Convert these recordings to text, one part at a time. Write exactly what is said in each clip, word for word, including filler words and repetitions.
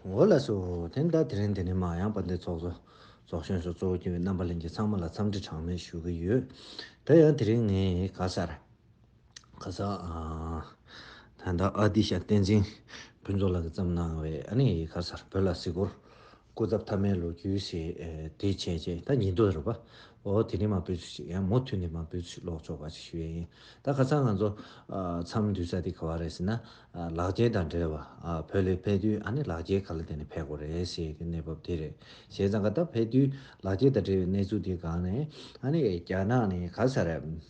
འོ་ལགས་སོ། དེ་ད་དེ་རིང་འདི་ནས་མར་ཡང་དཔལ་ལྡན་ཚོགས་གཙོ་ཚོགས་གཞོན་སོགས་གཙོ་བོ་གྱུར་བའི་རྣམ་པ་ལྷན་རྒྱས་ཚང་མ་ལ་འཚམས་འདྲི་གྲངས་མེད་ཞུ་གི་ཡོད། ད་ཡང་དེ་རིང་ངས་ག་ས་རེད། ག་ས་ཨ། ད་ལྟ་ཨ་ཏི་ཤ་བསྟན་འཛིན་ཕུན་ཚོགས་ལགས་ཀྱིས་བརྩམས་གནང་བའི་ཨ་ནི་ག་ས་རེད། བོད་ལ་གཟིགས་སྐོར་སྐུ་ཚབ་མཐའ་མའི་ལོ་རྒྱུས་ཞེས་ཨེ་དེ་བྱས་རྗེས་ད་ཉིན་ཐོ་རེད་པ། འོ་དེ་ནས་མར་སྤུས་ཚད་ཅིག་ཡང་མུ་མཐུད་ནས་མར་སྤུས་ཚད་ཅིག་ཀློག་ཆོག་པ་ཅིག་ཞུ་ཡས་ཡིན། ད་ཁ་སང་ང་ཚོ་ཨ་མཚམས་བསྡུས་ས་དེ་ག་བ་རེད་ཟེར་ན། ཨ་ལག་འཁྱེར་དང་འབྲེལ་བ། ཨ་བོད་ལ་ཕེབས་དུས་ཨ་ནི་ལག་འཁྱེར་ག་ལ་བརྟེན་ནས་ཕེབས་དགོས་རེད་ཟེར་གྱི་གནས་བབ་དེ་རེད། བྱས་ཙང་ག་ད་ཕེབས་དུས་ལག་འཁྱེར་དང་འབྲེལ་བའི་གནས་ཚུལ་དེའི་སྒང་ནས་ཨ་ནི་རྒྱ་ནག་ནས་ག་ས་རེད།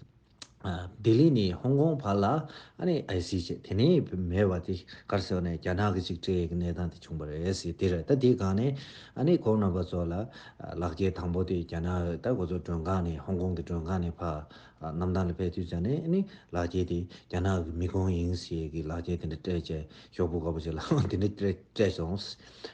ཨ་ལྡི་ལི་ནས་ཧོང་ཀོང་བར་ལ་ཨ་ནི་ཨའི་སི་བྱས། དེ་ནས་མེད་པ་དེ་ག་རེ་ཟེར་བ་ནས་རྒྱ་ནག་གིས་ཅིག་སྤྲད་ཡས་ཀྱི་གནས་སྟངས་དེ་བྱུང་བ་རེད་ཟེར་དེ་རེད། ད་དེའི་སྒང་ནས་ཨ་ནི་ཁོང་རྣམ་པ་ཚོ་ལ་ཨ་ལག་འཁྱེར་དང་པོ་དེ་རྒྱ་ནག་ད་ཁོ་ཚོ་མགྲོན་ཁང་ནས་ཧོང་ཀོང་གི་མགྲོན་ཁང་ནས་ཕར་ཨ་གནམ་ཐང་ལ་ཕེབས་དུས་ཙང་ནས་ཨ་ནི་ལག་འཁྱེར་དེ་རྒྱ་ནག་གི་མི་ཁུངས་ཡིན་ཟེར་གྱི་ལག་འཁྱེར་དེ་འདྲ་སྤྲད་བྱས། ཞོགས་པ་དགོས་པ་ཅིག་ལ་དེ་འདྲ་སྤྲད་སྤྲད་སོང་།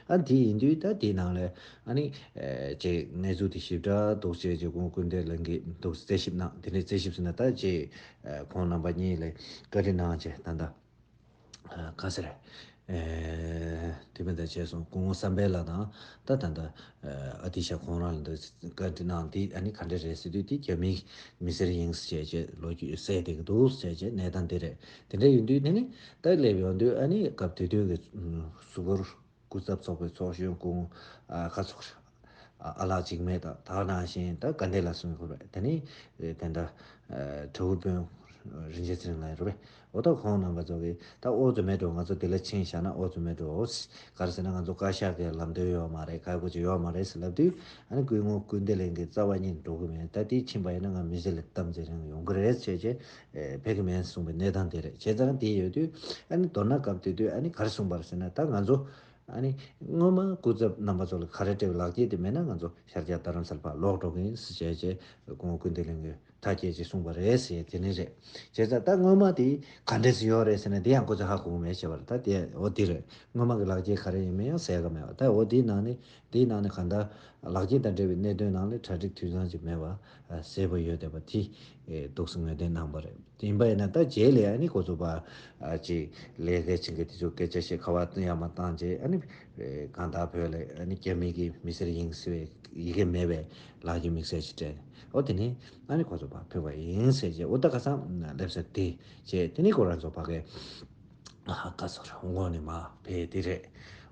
ཨ་དེ་ཡིན་དུས་ད་དེའི་ནང་ལ་ཨ་ནི་ཨེ་ཅིག་གནས་ཚུལ་དེ་ཞིབ་ཕྲ་འདུག་བྱས་རྗེས་ཁོང་སྐུ་མདུན་ལྷན་རྒྱས་འདུག་རྩད་ཞིབ་གནང་། དེ་འདྲ་རྩད་ཞིབ་ཟེར་ན་ད་ཅིག་ཨེ་ཁོང་རྣམ་པ་གཉིས་ལ་བཀའ་འདྲི་གནང་བྱས། ད་ལྟ་ཨ་ག་ཟེར་ཨེ་དེ་མིན་ད་བྱས་སོང་། སྐུ་ངོ་བསམ་འཕེལ་ལགས་དང་ད་ད་ལྟ་ཨ་ཨ་ཏི་ཤ་ཁོང་རང་ལ་འདུག་བཀའ་འདྲི་གནང་དེ་ཨ་ནི་ག་འདྲ་རེད་ཟེར་དུས་དེ་རྒྱ་མིའི་མི་སེར་ཡིན་ཟེར་བྱས་ལོ་རྒྱུས་གསལ་བསྡད་ཀྱི་འདུག་ཟེར་བྱས་གནས་སྟངས་དེ་རེད། དེ་འདྲ་ཡིན་དུས་དེ་ནི་ད་སླེབས་ཡོང་དུས་ཨ་ནི་སྐབས་དེ་དུས་ཀྱི་གཟིགས་སྐོར་སྐུ་ཚབ་ཚོགས་པའི་ཚོགས་གཞོན་སྐུ་ངོ་ཨ་ཁ་ཚོགས་ཨ་ལགས་འཇིགས་མེད་དང་། དེ་ནང་བཞིན་ད་དགའ་ལྡན་ལགས་གསུང་གི་རེད། དེ་ནི་དེ་འདྲ་དྲ་འབུ་དཔོན་རིན་ཆེན་ཚེ་རིང་ལགས་རེད་པས། འོ་ད་ཁོང་རྣམ་པ་ཚོ་གིས་ད་ཨོ་ཙི་མེད་འགྲོ། ང་ཚོ་དེ་ལ་ཕྱིན་བཞག་ན་ཨོ་ཙི་མེད་འགྲོ། ག་རེ་ཟེར་ན་ང་ཚོ་བཀའ་ཤག་གི་ལམ་སྟོན་ཡོད་མ་རེད། ག་གོ་ཅིག་ཡོད་མ་རེད་ཟེར་ལབ་དུས་ཨ་ནི་སྐུ་ངོ་སྐུ་ལྡི་ལེན་གྱི་རྩ་བ་ཉིད་འགྲོ་གི་མེད། ད་དེ་ཕྱིན་པ་ཡིན་ན་ང་མི་ཚེ་ལ་གཏམ་ཚེ་རིང་ཡོང་གི་རེད་ཟེར་བྱས་ཨེ་ཕེབས་ཀྱི་མེད་གསུངས་པའི་གནས་སྟངས་དེ་རེད། བྱས་ཙང་དེ་ཡོད་དུས་ཨ་ནི་མདོར་ན་སྐབས་དེ་དུས་ཨ་ནི་ག་རེ་གསུངས་པ་རེད་ཟེར་ན། ད་ང་ཚོ་ཨ་ནི་སྔོན་མ་སྐུ་ཚབ་རྣམ་པ་ཚོ་ལ་ག་རེ་སྤྲད་པའི་ལག་འཁྱེར་དེ་མེད་ན་ང་ཚོ་ཤར་རྒྱག་རྡ་རམ་ས་ལ་ཕར་ལོག་འགྲོ་གི་ཡིན་ཟེར་བྱས་བྱས་སྐུ་ངོ་སྐུ་ལྡི་ལེན་གྱིས་ཐག་བཅད་ཅིག་གསུངས་པ་རེད་ཟེར་དེ་ནི་རེད། བྱས་ཙང་ད་སྔོན་མ་དེ་ག་འདྲས་སེ་ཡོད་རེད་ཟེར་ན་དེ་ཡང་ཁོ་ཚོས་ཧ་གོ་གི་མེད་བྱས་པ་རེད། ད་དེ་འོ་དེ་རེད། སྔོན་མ་གི་ལག་འཁྱེར་ག་རེ་ཡིན་མིན་ཡང་གསལ་ཁ་མེད་པ། ད་འོ་དེའི་ནང་ནས་དེའི་ནང་ནས་གང་ལྟར་ལག་འཁྱེར་དང་འབྲེལ་བའི་གནད་དོན་ནང་ལ་གྲ་སྒྲིག་དུས་ཚང་ཅིག་མེད་པ་གསལ་པོ་ཡོད་བསྡད་པ་དེ་འདུག་སེ་ངོས་འཛིན་གནང་པ་རེད། ཡིན་པ་ཡིན་ན་ད་རྗེས་ལ་ཨ་ནི་ཁོ་ཚོ་ཕར་ཅིག་ལས་ཀ་བྱེད་མཁན་དེ་ཚོ་སྐད་ཆ་བཤད། ཁ་པར་ཡར་མར་བཏང་རྗེས་ཨ་ནི་གང་ལྟར་བོད་ལ་ཨ་ནི་རྒྱ་མི་གི་མི་སེར་ཡིན་ཟེར་བའི་ཡི་གེ་མེད་པའི་ལག་འཁྱེར་དམིགས་བསལ་ཅིག་སྤྲད། འོ་དེ་ནས་ཨ་ནི་ཁོ་ཚོ་ཕར་ཕེབས་པ་ཡིན་ཟེར་རྗེས་འོ་ད་ཁ་སང་སླེབས་ས་དེ་བྱས། དེ་ནས་ཁོ་རང་ཚོ་ཕ་གི་ཨ་ཁ་སང་རང་དངོས་ནས་མར་ཕེབས་དེ་རེད།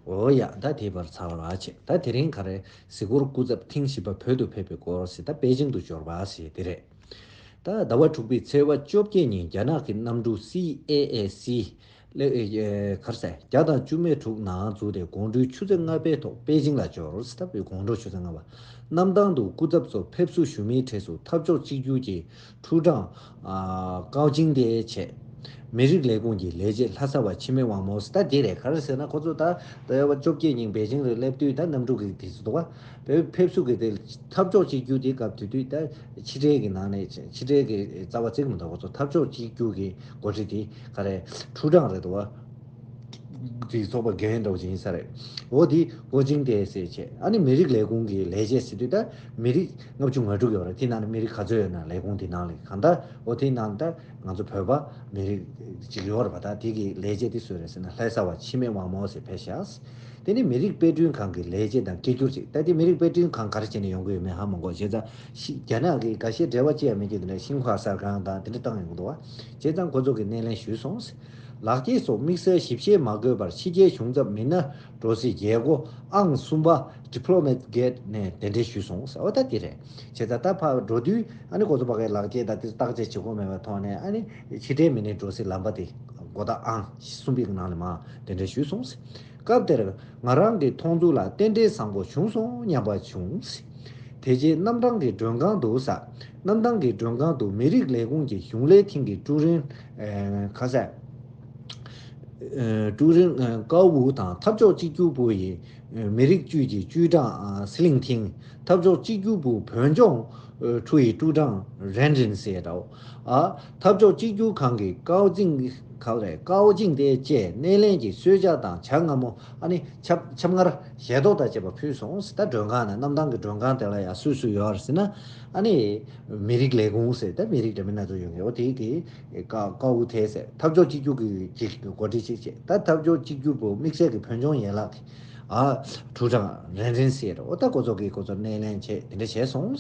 འོ་ཡ། ད་དེ་བར་ཚར་བ་བྱས། ད་དེ་རིང་ག་རེ་གཟིགས་སྐོར་སྐུ་ཚབ་ཐེངས་བཞི་པ་བོད་དུ་ཕེབས་པའི་སྐོར་ཟེར། ད་པེ་ཅིང་དུ་འབྱོར་བ་ཟེར་དེ་རེད། ད་ཟླ་བ་དྲུག་པའི་ཚེས་པ་བཅོ་བརྒྱད་ཉིན་རྒྱ་ནག་གི་གནམ་གྲུ་སི་ཨེ་ཨེ་སི་ལེ་ཨེ་གར་སའི་བརྒྱ་དང་བཅུ་མེད་དྲུག་ནང་འཛུལ་ཏེ་དགོང་དྲོའི་ཆུ་ཚོད་ལྔ་པའི་ཐོག་པེ་ཅིང་ལ་འབྱོར། ད་དགོང་དྲོ་ཆུ་ཚོད་ལྔ་པ། གནམ་ཐང་དུ་སྐུ་ཚབ་ཚོ་ཕེབས་བསུ་ཞུ་མིའི་གྲས་སུ་འཐབ་ཕྱོགས་གཅིག་གྱུར་གྱི་ཁྲུའུ་ཀྲང་ཀའོ་ཅིང་ཏེ་བྱས། མི་རིགས་ལས་ཁུངས་ཀྱི་ལས་བྱེད་ལྷ་ས་བ་འཆི་མེད་དབང་མོ། ད་དེ་རེད། ག་རེ་ཟེར་ན་ཁོ་ཚོ་ད་ཟླ་བ་བཅོ་བརྒྱད་ཉིན་པེ་ཅིང་ལ་སླེབས་དུས་ད་གནམ་གྲུ་གི་དེ་ཚོ་འདུག་བ། ཕེབས་བསུ་གི་དེ་འཐབ་ཕྱོགས་གཅིག་གྱུར་དེ་སྐབས་དེ་དུས་ད་ཕྱི་འབྲེལ་གྱི་ནང་ནས་ཕྱི་འབྲེལ་གྱི་རྩ་བ་བརྩི་གི་མི་འདུག་ཁོ་ཚོ་འཐབ་ཕྱོགས་གཅིག་གྱུར་གྱི་འགོ་ཁྲིད་དེ་ག་རེ་ཁྲུའུ་ཀྲང་རེད་འདུག་བ། དེ་ཚོགས་པ་འགན་འདྲ་བོ་ཅིག་ཡིན་ས་རེད། འོ་དེ་ཀའོ་ཅིང་ཏེ་ཟེར་བྱས། ཨ་ནི་མི་རིགས་ལས་ཁུངས་ཀྱི་ལས་བྱེད་ཟེར་དུས་ད་མི་རིགས་ལྔ་བཅུ་ང་དྲུག་ཡོད་རེད། དེ་ནང་ནས་མི་རིགས་ག་ཚོད་ཡོད་ན་ལས་ཁུངས་དེ་ནང་ལ་གང་ལྟར་འོ་དེ་ནང་ད་ང་ཚོ་བོད་པ་མི་རིགས་གཅིག་ཡོད་རེད་པ། ད་དེ་གི་ལས་བྱེད་དེ་སུ་རེད་ཟེར་ན་ལྷ་ས་བ་འཆི་མེད་དབང་མོ་ཟེར་ཕེབས་ཤག་དེ་ནི་མི་རིགས་དཔེ་སྐྲུན་ཁང་གི་ལས་བྱེད་དང་སྐད་སྒྱུར་ཅིག་ད་དེ་མི་རིགས་དཔེ་སྐྲུན་ཁང་ག་རེ་བྱས་ནས་ཡོང་གི་ཡོད་མེད་ཧ་མ་གོ། བྱས་ཙང་ཤི་རྒྱ་ནག་གི་འགའ་ཤས་འབྲེལ་བ་ཅི་ཡང་མེད་ཀྱི་དེ་འདྲ་ཤིན་ཧྭ་གསར་ཁང་དང་དེ་འདྲ་བཏང་ཡོང་གི་འདུག་བ། བྱས་ཙང་ཁོ་ཚོ་གི་སྣེ་ལེན་ཞུས་སོང་། ལག་འཁྱེར་སོགས་དམིགས་བསལ་ཞིབ་བཤེར་མ་དགོས་པར་ཕྱི་རྒྱལ་གཞུང་ཚབ་མི་སྣ་འགྲོ་སའི་རྒྱལ་སྒོ་ཨང་གསུམ་པ་Diplomat Gate ནས་གདན་འདྲེན་ཞུས་སོང་ཟེར་བ་ད་དེ་རེད། བྱས་ཙང་ད་ཕར་འགྲོ་དུས་ཨ་ནི་ཁོ་ཚོ་ཕ་གའི་ལག་འཁྱེར་དང་དེ་ཚོ་བརྟག་དཔྱད་བྱེད་དགོས་མེད་པའི་ཐོག་ནས་ཨ་ནི་ཕྱི་འབྲེལ་མི་སྣའི་འགྲོ་སའི་ལམ་པ་དེ་སྒོ་རྟགས་ཨང་གསུམ་པའི་ནང་ལ་མར་གདན་འདྲེན་ཞུས་སོང་ཟེར། སྐབས་དེར་ང་རང་གི་མཐོང་ཚུལ་ལ་རྟེན་འབྲེལ་བཟང་པོ་བྱུང་སོང་སྙམ་པ་བྱུང་ཟེར། དེ་རྗེས་གནམ་ཐང་གི་མགྲོན་ཁང་དུ་ཟེར། གནམ་ཐང་གི་མགྲོན་ཁང་དུ་མི་རིགས་ལས་ཁུངས་ཀྱི་གཞུང་ལས་ཐིང་གི་ཀྲུའུ་རིན་ཨེ་ཁ་ས་ཨེ་ཀྲུའུ་རིན་ཨེ་ཀའོ་ཝུ་དང་འཐབ་ཕྱོགས་གཅིག་གྱུར་པུའུ་ཡི་ཨེ་མི་རིགས་ཅུས་ཀྱི་ཅུས་ཀྲང་ཨ་སི་ལིང་ཐིང་། འཐབ་ཕྱོགས་གཅིག་གྱུར་པུའུ་བོད་ལྗོངས་ཨེ་ཁྲུའུ་ཡི་ཀྲུའུ་ཀྲང་རན་རིན་ཟེར་འདྲ་བོ། ཨ་འཐབ་ཕྱོགས་གཅིག་གྱུར་ཁང་གི་ཀའོ་ཅིང་ཁ་རེ་ཀའོ་ཅིང་ཏེ་བཅས་སྣེ་ལེན་གྱི་གསོལ་ཇ་དང་ཇ་མངར་མོ་ཨ་ནི་ཆབ་ཆབ་མངར་ཞལ་ཏོག་དང་བཅས་པ་ཕུལ་སོང་ཟེར། ད་མགྲོན་ཁང་ནས་གནམ་ཐང་གི་མགྲོན་ཁང་དེ་ལ་ཡང་སུ་སུ་ཡོད་རེད་ཟེར་ན་ཨ་ནི་མི་རིགས་ལས་ཁུངས་ཟེར། ད་མི་རིགས་འདྲ་མིན་སྣ་ཚོགས་ཡོད་མཁན་འོ་དེ་གི་ཀ་ཀའོ་ཝུ་ཐེ་ཟེར། འཐབ་ཕྱོགས་གཅིག་གྱུར་གྱི་གི་འགོ་ཁྲིད་ཅིག་བྱས། ད་འཐབ་ཕྱོགས་གཅིག་གྱུར་པུའུ་དམིགས་བསལ་གྱི་བོད་ལྗོངས་ཡན་ལག་གི་ ཨ། ཁྲུའུ་ཀྲང་རེན་རེན་ཟེར་རོ། ད་ཁོ་ཚོ་གིས་ཁོ་ཚོ་སྣེ་ལེན་བྱས་དེ་འདྲ་བྱས་སོང་།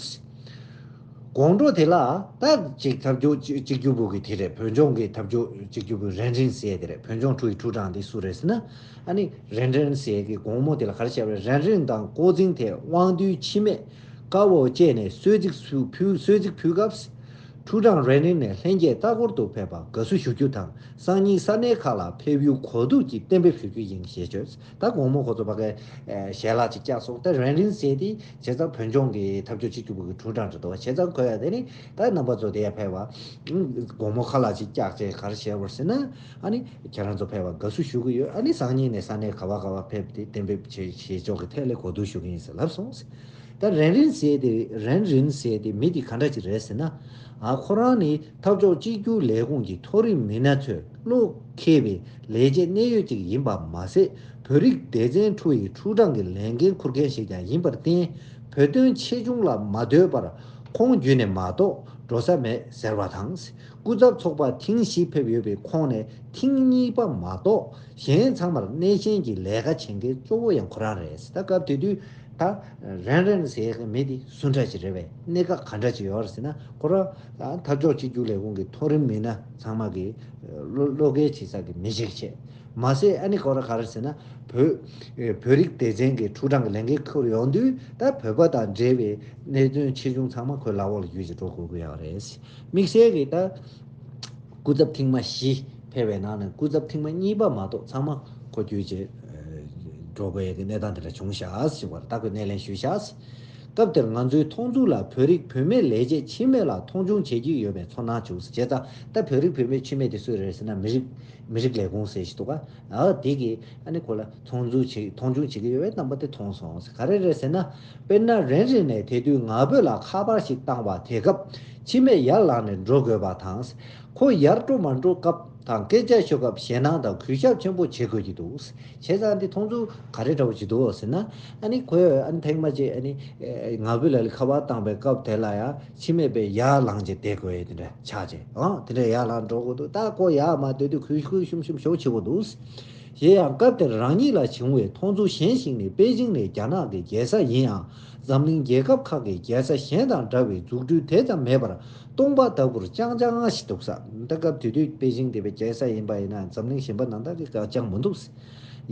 དགོང་དྲོ་དེ་ལ་ད་ཅིག་འཐབ་ཕྱོགས་གཅིག་གཅིག་གྱུར་པོ་གི་དེ་རེད། བོད་ལྗོངས་ཀྱི་འཐབ་ཕྱོགས་གཅིག་གྱུར་པོ་རེན་རེན་ཟེར་དེ་རེད། བོད་ལྗོངས་ཁྲུའུ་ཡི་ཁྲུའུ་ཀྲང་དེ་སུ་རེད་ཟེར་ན། ཨ་ནི་རེན་རེན་ཟེར་གི་དགོང་མོ་དེ་ལ་ག་རེ་བྱས་པ་རེད། རེན་རེན་དང་ཀོ་ཙིང་ཐེ་དབང་འདུས་འཆི་མེད་དཀར་པོ་བཅས་ནས་གསོལ་ཚིགས་སུ་ཕུལ། གསོལ་ཚིགས་ཕུལ་སྐབས། ཁྲུའུ་ཀྲང་རེན་རེན་ནས་ལྷན་རྒྱས་ལྟ་སྐོར་དུ་ཕེབས་པར་དགའ་བསུ་ཞུ་རྒྱུ་དང་། སང་ཉིན་ས་གནས་ཁག་ལ་ཕེབས་ཡུལ་གོ་བསྡུར་གྱིས་གཏན་འབེབས་ཞུ་རྒྱུ་ཡིན་ཞེས་བརྗོད། ད་དགོང་མོ་ཁོ་ཚོ་ཕ་གིར་ཞལ་ལག་ཅིག་བཀྱགས་སོང་། ད་རེན་རེན་ཟེར་དེ་བྱས་ཙང་བོད་ལྗོངས་ཀྱི་འཐབ་ཕྱོགས་གཅིག་གྱུར་པུའུ་གི་ཁྲུའུ་ཀྲང་རེད་འདུག་བ། བྱས་ཙང་ཁོ་ཡང་དེ་ནི་ད་རྣམ་པ་ཚོ་དེ་ཡར་ཕེབས་པ། དགོང་མོ་ཁ་ལག་ཅིག་བཀྱགས་བྱས་ག་རེ་བྱས་པ་རེད་ཟེར་ན། ཨ་ནི་ཁྱེད་རང་ཚོ་ཕེབས་པར་དགའ་བསུ་ཞུ་གི་ཡོད། ཨ་ནི་སང་ཉིན་ནས་ས་གནས་ག་བ་ག་བ་ཕེབས་ཏེ་གཏན་འབེབས་བྱེད་བྱེད་ཕྱོགས་ཀྱི་ཐད་ལ་གོ་བསྡུར་ཞུ་གི་ཡིན་ཟེར་ལབ་སོང་ཟེར། ད་རེན་རེན་ཟེར་དེ་རེན་རེན་ཟེར་དེ་མི་དེ་ག་འདྲ་ཅིག་རེད་ཟེར་ན། ཨ། ཁོ་རང་ནི་འཐབ་ཕྱོགས་གཅིག་གྱུར་ལས་ཁུངས་ཀྱི་མཐོ་རིམ་མི་སྣ་ཚོས་བློ་འཁེལ་བའི་ལས་བྱེད་གནད་ཡོད་ཅིག་ཡིན་པ་མ་ཟད། བོད་རིགས་སྡེ་ཚན་ཁྲུའུ་ཡི་ཁྲུའུ་ཀྲང་གི་ལས་འགན་འཁུར་མཁན་ཞིག་ཀྱང་ཡིན་པར་བརྟེན། བོད་དོན་ཆེ་ཆུང་ལ་མ་ལྟོས་པར་ཁོང་བརྒྱུད་ནས་མ་གཏོགས་འགྲོ་ས་མེད་ཟེར་བ་དང་། སྐུ་ཚབ་ཚོགས་པ་ཐེངས་བཞི་ཕེབས་ཡོད་པའི་ཁོངས་ནས་ཐེངས་གཉིས་པ་མ་གཏོགས་གཞན་ཚང་མར་སྣེ་ཤན་གྱི་ལས་ཀ་བྱེད་མཁན་གཙོ་བོ་ཡང་ཁོ་རང་རེད། ད་སྐབས་དེ་དུས་ད་རེན་རེན་ཟེར་མཁན་མི་དེ་སུ་འདྲ་ཞིག་རེད་པས། གནད་འགག་ག་འདྲ་ཅིག་ཡོད་རེད་ཟེར་ན། ཁོ་རང་འཐབ་ཕྱོགས་གཅིག་གྱུར་ལས་ཁུངས་ཀྱི་མཐོ་རིམ་མི་སྣ་ཚང་མ་གི་བློ་བློ་འགེལ་བྱེད་ས་གི་མི་ཞིག་བྱས། མ་ཟད་ཨ་ནི་ཁོ་རང་ག་རེ་ཟེར་ན། བོད་བོད་རིགས་སྡེ་ཚན་གྱི་ཁྲུའུ་ཀྲང་གི་ལས་འགན་འཁུར་ཡོང་དུས། ད་བོད་པ་དང་འབྲེལ་བའི་གནད་དོན་ཆེ་ཆུང་ཚང་མ་ཁོའི་ལག་འོག་ལ་ཡོད་ཅེས་འགྲོ་དགོས་ཀྱི་ཡོད་རེད། དམིགས་བསལ་གྱི་ད་སྐུ་ཚབ་ཐེངས་མ་བཞི་ཕེབས་པའི་ནང་ནས་སྐུ་ཚབ་ཐེངས་མ་གཉིས་པ་མ་གཏོགས་ཚང་མ་ཁོ་བརྒྱུད་བྱས་འགྲོ་དགོས་ཡ་གི་གནས་སྟངས་དེ་འདྲ་བྱུང་ཤག་ཟེར་བ་རེད། ད་ཁོས་སྣེ་ལེན་ཞུས་ཤག། སྐབས་དེར་ང་ཚོའི་མཐོང་ཚུལ་ལ་བོད་རིགས་བུད་མེད་ལས་བྱེད་འཆི་མེད་ལ་མཐོང་ཆུང་བྱེད་ཀྱི་ཡོད་པའི་ཚོར་སྣང་བྱུང་ཟེར། བྱས་ཙང་ད་བོད་རིགས་བུད་མེད་འཆི་མེད་དེ་སུ་རེད་ཟེར་ན། མི་རིགས་མི་རིགས་ལས་ཁུངས་ཟེར་ཞིག་འདུག་ག། ཨ། དེ་གིས་ཨ་ནི་ཁོ་ལ་མཐོང་ཚུལ་བྱེད། མཐོང་ཆུང་བྱེད་ཀྱི་ཡོད་པའི་རྣམ་པ་དེ་མཐོང་སོང་ཟེར། ག་རེ་རེད་ཟེར་ན། དཔེར་ན་རེན་རེན་ནས་དེ་དུས་ང་ཕོད་ལ་ཁ་པར་ཞིག་བཏང་བ་དེ་སྐབས་འཆི་མེད་ཡར་ལངས་ནས་འགྲོ་དགོས་པ་དང་། ཁོ་ཡར་འགྲོ་མ་འགྲོ་སྐབས་དང་སྐད་ཆ་ཤོད་སྐབས་ཞེད་སྣང་དང་གུས་ཞབས་ཆེན་པོ་བྱེད་དགོས་ཀྱི་འདུག། བྱས་ཙང་འདི་མཐོང་ཚུལ་ག་རེ་འདྲ་བོ་ཅིག་འདུག་ཟེར་ན། ཨ་ནི་ཁོས་ཨ་ནི་ཐེངས་མ་གཅིག་ཨ་ནི་ང་ཕོད་ལ་ཁ་པར་བཏང་པའི་སྐབས་དེ་ལ་ཡང་འཆི་མེད་པས་ཡར་ལངས་བྱས་བསྡད་དགོས་ཡས་དེ་འདྲ་ཆགས་བྱས། ཨང་། དེ་འདྲ་ཡར་ལངས་འགྲོ་དགོས་འདུག། ད་ཁོ་ཡར་མར་སྡོད་དུས་གུས་གུས་ཞུམ་ཞུམ་ཞེ་པོ་བྱེད་དགོས་འདུག། གཞན་ཡང་སྐབས་དེར་རང་ཉིད་ལ་བྱུང་བའི་མཐོང་ཚུལ་གཞན་ཞིག་ནི། པེ་ཅིང་ནི་རྒྱ་ནག་གི་རྒྱལ་ས་ཡིན་ཡང་། འཛམ་གླིང་རྒྱལ་ཁབ་ཁག་གི་རྒྱལ་ས་གཞན་དང་འདྲ་བའི་འཛུགས་སྐྲུན་དེ་ཙམ་མེད་པར་སྟོང་པ་ལྟ་བུར་རྐྱང་རྐྱང་ཞིག་འདུག་ས། ད་སྐབས་དེ་དུས་པེ་ཅིང་དེ་བའི་རྒྱལ་ས་ཡིན་པ་ཡིན་ན་འཛམ་གླིང་གཞན་པ་ནང་ལྟར་གྱི་རྐྱང་མི་འདུག་ས།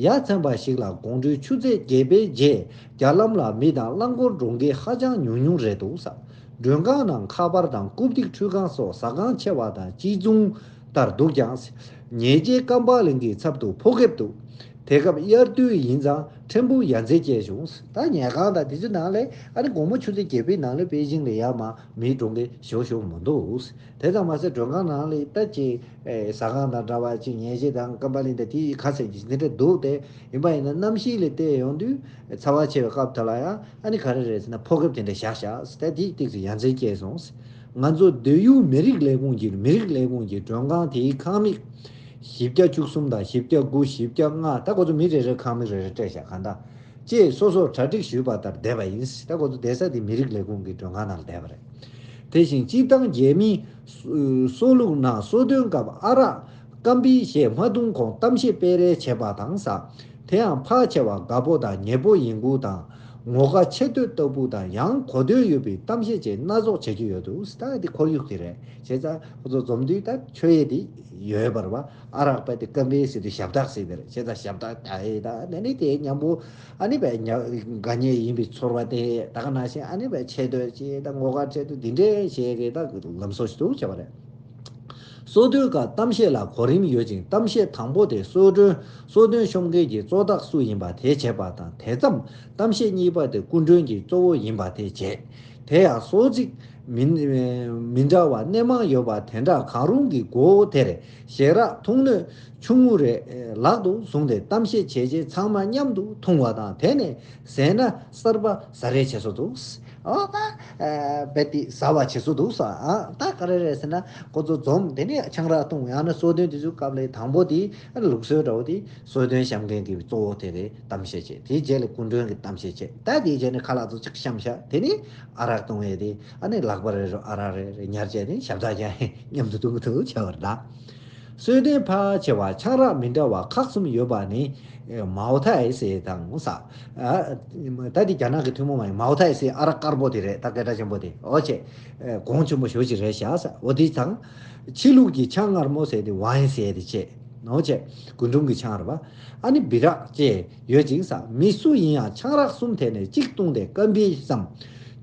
ཡ་མཚན་པ་ཞིག་ལ་དགོང་དྲོའི་ཆུ་ཚོད་བརྒྱད་པའི་རྗེས་རྒྱ་ལམ་ལ་མི་དང་རླངས་འཁོར་འགྲོ་མཁན་ཧ་ཅང་ཉུང་ཉུང་རེད་འདུག་ས། མགྲོན་ཁང་ནང་ཁ་པར་དང་རྐུབ་སྟེགས་ཁྲུས་ཁང་སོགས་ཟ་ཁང་ཆེ་བ་དང་གཅིག་མཚུངས་ལྟར་འདུག་ཀྱང་། ཉེ་ཆར་ཀམ་པ་གླིང་གི་ཚབ་ཏུ་ཕོ་ཁེབས་འདུག། དེ་སྐབས་དབྱར་དུས་ཡིན་ཙང་ཕྲན་བུ་ཡ་མཚན་སྐྱེས་བྱུང་། ད་ཉལ་ཁང་དང་དེ་ཚོའི་ནང་ལ་ཨ་ནི་དགོང་མོ་ཆུ་ཚོད་བརྒྱད་པའི་ནང་ལ་པེ་ཅིང་ལ་ཡར་མར་མི་འགྲོ་མཁན་ཞེ་པོ་ཞེ་པོ་མི་འདུག། དེ་ཙམ་མ་ཟད་མགྲོན་ཁང་ནང་ལ་ད་ཅིག་ཨེ་ཟ་ཁང་དང་འདྲ་བ་ཅིག་ཉལ་ཆས་དང་ཀམ་པ་གླིང་དང་དེ་ཁ་ཟས་ཀྱི་འདི་འདྲ་འདུག་སྟེ། ཡིན་པ་ཡིན་ན་གནམ་གཤིས་ལ་བལྟས་ཡོང་དུས་ཚ་བ་ཆེ་བའི་སྐབས་དེ་ལ་ཡང་ཨ་ནི་ག་རེ་རེད་ཟེར་ན་ཕོ་ཁེབས་དེ་འདྲ་བཞག་བཞག་ཟེར། ད་དེ་ཏོག་ཙམ་ཡ་མཚན་སྐྱེས་སོང་། ང་ཚོ་སྡོད་ཡུལ་མི་རིགས་ལས་ཁུངས་ཀྱི་མི་རིགས་ལས་ཁུངས་ཀྱི་མགྲོན་ཁང་དེའི་ཁང་མིག་བཞི་བརྒྱ་བཅུ་གསུམ་དང་བཞི་བརྒྱ་དགུ། བཞི་བརྒྱ་ལྔ། ད་ཁོ་ཚོ་མི་རེ་རེར་ཁང་མིག་རེ་རེ་སྤྲད་བཞག་གང་ལྟར། ཅེས་སོ་སོར་གྲ་སྒྲིག་ཞུས་པ་ལྟར་བསྡད་པ་ཡིན། ད་ཁོ་ཚོ་བསྡད་ས་དེ་མི་རིགས་ལས་ཁུངས་ཀྱི་མགྲོན་ཁང་ནང་ལ་བསྡད་པ་རེད། དེ་བཞིན་སྤྱིར་བཏང་རྒྱ་མིའི་སྲོ་ལུགས་ནང་གསོལ་སྟོན་སྐབས་ཨ་རག་སྐམ་པིའི་ཞེས་མ་འཐུང་གོང་གཏམ་བཤད་སྤེལ་རེས་བྱེད་པ་དང་ཟ། དེ་ཡང་ཕལ་ཆེ་བ་དགའ་པོ་དང་ཉེ་པོ་ཡིན་ཁུལ་དང་། ངོ་དགའ་ཆེ་བསྟོད་ལྟ་བུ་དང་། ཡང་གོ་དོན་ཡོད་པའི་གཏམ་བཤད་བཅས་སྣ་ཚོགས་བྱེད་ཀྱི་ཡོད་འདུག། ད་འདི་ཁོར་ཡུག་དེ་རེད། བྱས་ཙང་ཁོ་ཚོ་འཛོམས་དུས་ད་མཆོད་ཡས་དེ་ཡོད་པ་རེད་པ། ཨ་རག་པ་དེ་སྐམ་པིའི་ཟེར་དུས་ཞབས་བཏགས་ཟེར་དེ་རེད། བྱས་ཙང་ཞབས་བཏགས་ད་ཨེ་ད་ནི་ནི་དེ་མཉམ་པོ་ཨ་ནི་བས་ཉ་དགའ་ཉེ་ཡིན་པའི་ཚོར་བ་དེ་ད་ག་ནང་བཞིན་ཨ་ནི་བས་ཆེ་བསྟོད་ཅེས་ད་ངོ་དགའ་ཆེ་བསྟོད་འདི་འདྲའི་བྱེད་ཀྱི་ད་ལམ་སྲོལ་ཞིག་འདུག་བྱས་པ་རེད། སྲོལ་གཏོད་ཁག་གཏམ་བཤད་ལ་གོ་རིམ་ཡོད་ཅིང་། གཏམ་བཤད་དང་པོ་དེ་གསོལ་མགྲོན། གསོལ་སྟོན་ཤོམ་མཁན་གྱི་གཙོ་བདག་སུ་ཡིན་པ་དེ་བྱེད་པ་དང་། དེ་མཚམས་གཏམ་བཤད་གཉིས་པ་དེ་སྐུ་མགྲོན་གྱི་གཙོ་བོ་ཡིན་པ་དེ་བྱེད། དེ་ཡང་སྲོལ་རྩིས་མི་མི་འདྲ་བ་སྣེ་མང་ཡོད་པ་དེ་འདྲ་གང་རུང་གི་མགོ་བོ་དེར་ཞལ་རག་འཐུང་སྣོད་ཆུང་ངུ་རེ་ལག་ཏུ་བཟུང་སྟེ་གཏམ་བཤད་བྱས་རྗེས་ཚང་མ་མཉམ་དུ་འཐུང་བ་དང་། དེ་ནས་ཟས་སྣ་གསར་པ་ཟ་རེས་བྱེད་སྲོལ་འདུག། ཨོ་ད། ཨ་རྦད་དེ་ཟ་བ་བྱེད་སྲོལ་འདུག་ས། ཨ་ད་ག་རེ་རེད་ཟེར་ན་ཁོ་ཚོ་འཛོམས་དེ་ནས་ཆང་རག་འཐུང་ཡང་ན་གསོལ་སྟོན་དེ་ཚོའི་སྐབས་ལ་དང་པོ་དེ་ཨ་ལུགས་སྲོལ་འདྲ་བོ་དེ་གསོལ་སྟོན་བཤམས་མཁན་གྱི་གཙོ་བོ་དེ་གའི་གཏམ་བཤད་བྱས། དེའི་རྗེས་ལ་སྐུ་མགྲོན་གྱི་གཏམ་བཤད་བྱས། ད་དེའི་རྗེས་ནས་ཁ་ལག་ཚོ་ཅིག་བཤམས་ཤག། དེ་ནས་ཨ་རག་འཐུང་ཡས་དེ་ཨ་ནི་ལག་པ་རེ་རུ་ཨ་རག་རེ་རེ་ཉར་བྱས་ནས་ཞབས་བཏགས་རྒྱག་མཉམ་དུ་འཐུང་གི་འདུག་བྱས་པ་རེད་ད། གསོལ་སྟོན་ཕལ་ཆེ་བ་ཆང་རག་མི་འདྲ་བ་ཁག་གསུམ་ཡོད་པ་ནི། མའོ་ཐའི་ཟེར་དང་ས། ད་དེ་རྒྱ་ནག་གི་ཐུན་མོང་མ་ཡིན། མའོ་ཐའི་ཟེར་ཨ་རག་དཀར་པོ་དེ་རེད། ད་སྐད་གྲགས་ཆེན་པོ་དེ་འོ་ཆེ། གོང་ཆེན་པོ་ཞོ་ཅིག་རེད་ཤག་ས། འོ་དེ་དང་། ཕྱི་ལུགས་ཀྱི་ཆང་མངར་མོ་ཟེར་དེ་ཝའིན་ཟེར་དེ་ཆེ། འོ་ཆེ། རྒུན་འབྲུམ་གྱི་ཆང་རེད་པ། ཨ་ནི་སྦི་རག་ཅེས་ཡོད་ཅིང་ས། མི་སུ་ཡིན་ཡང་ཆང་རག་གསུམ་དེ་ནས་གཅིག་བཏུང་སྟེ་སྐམ་པས་སམ།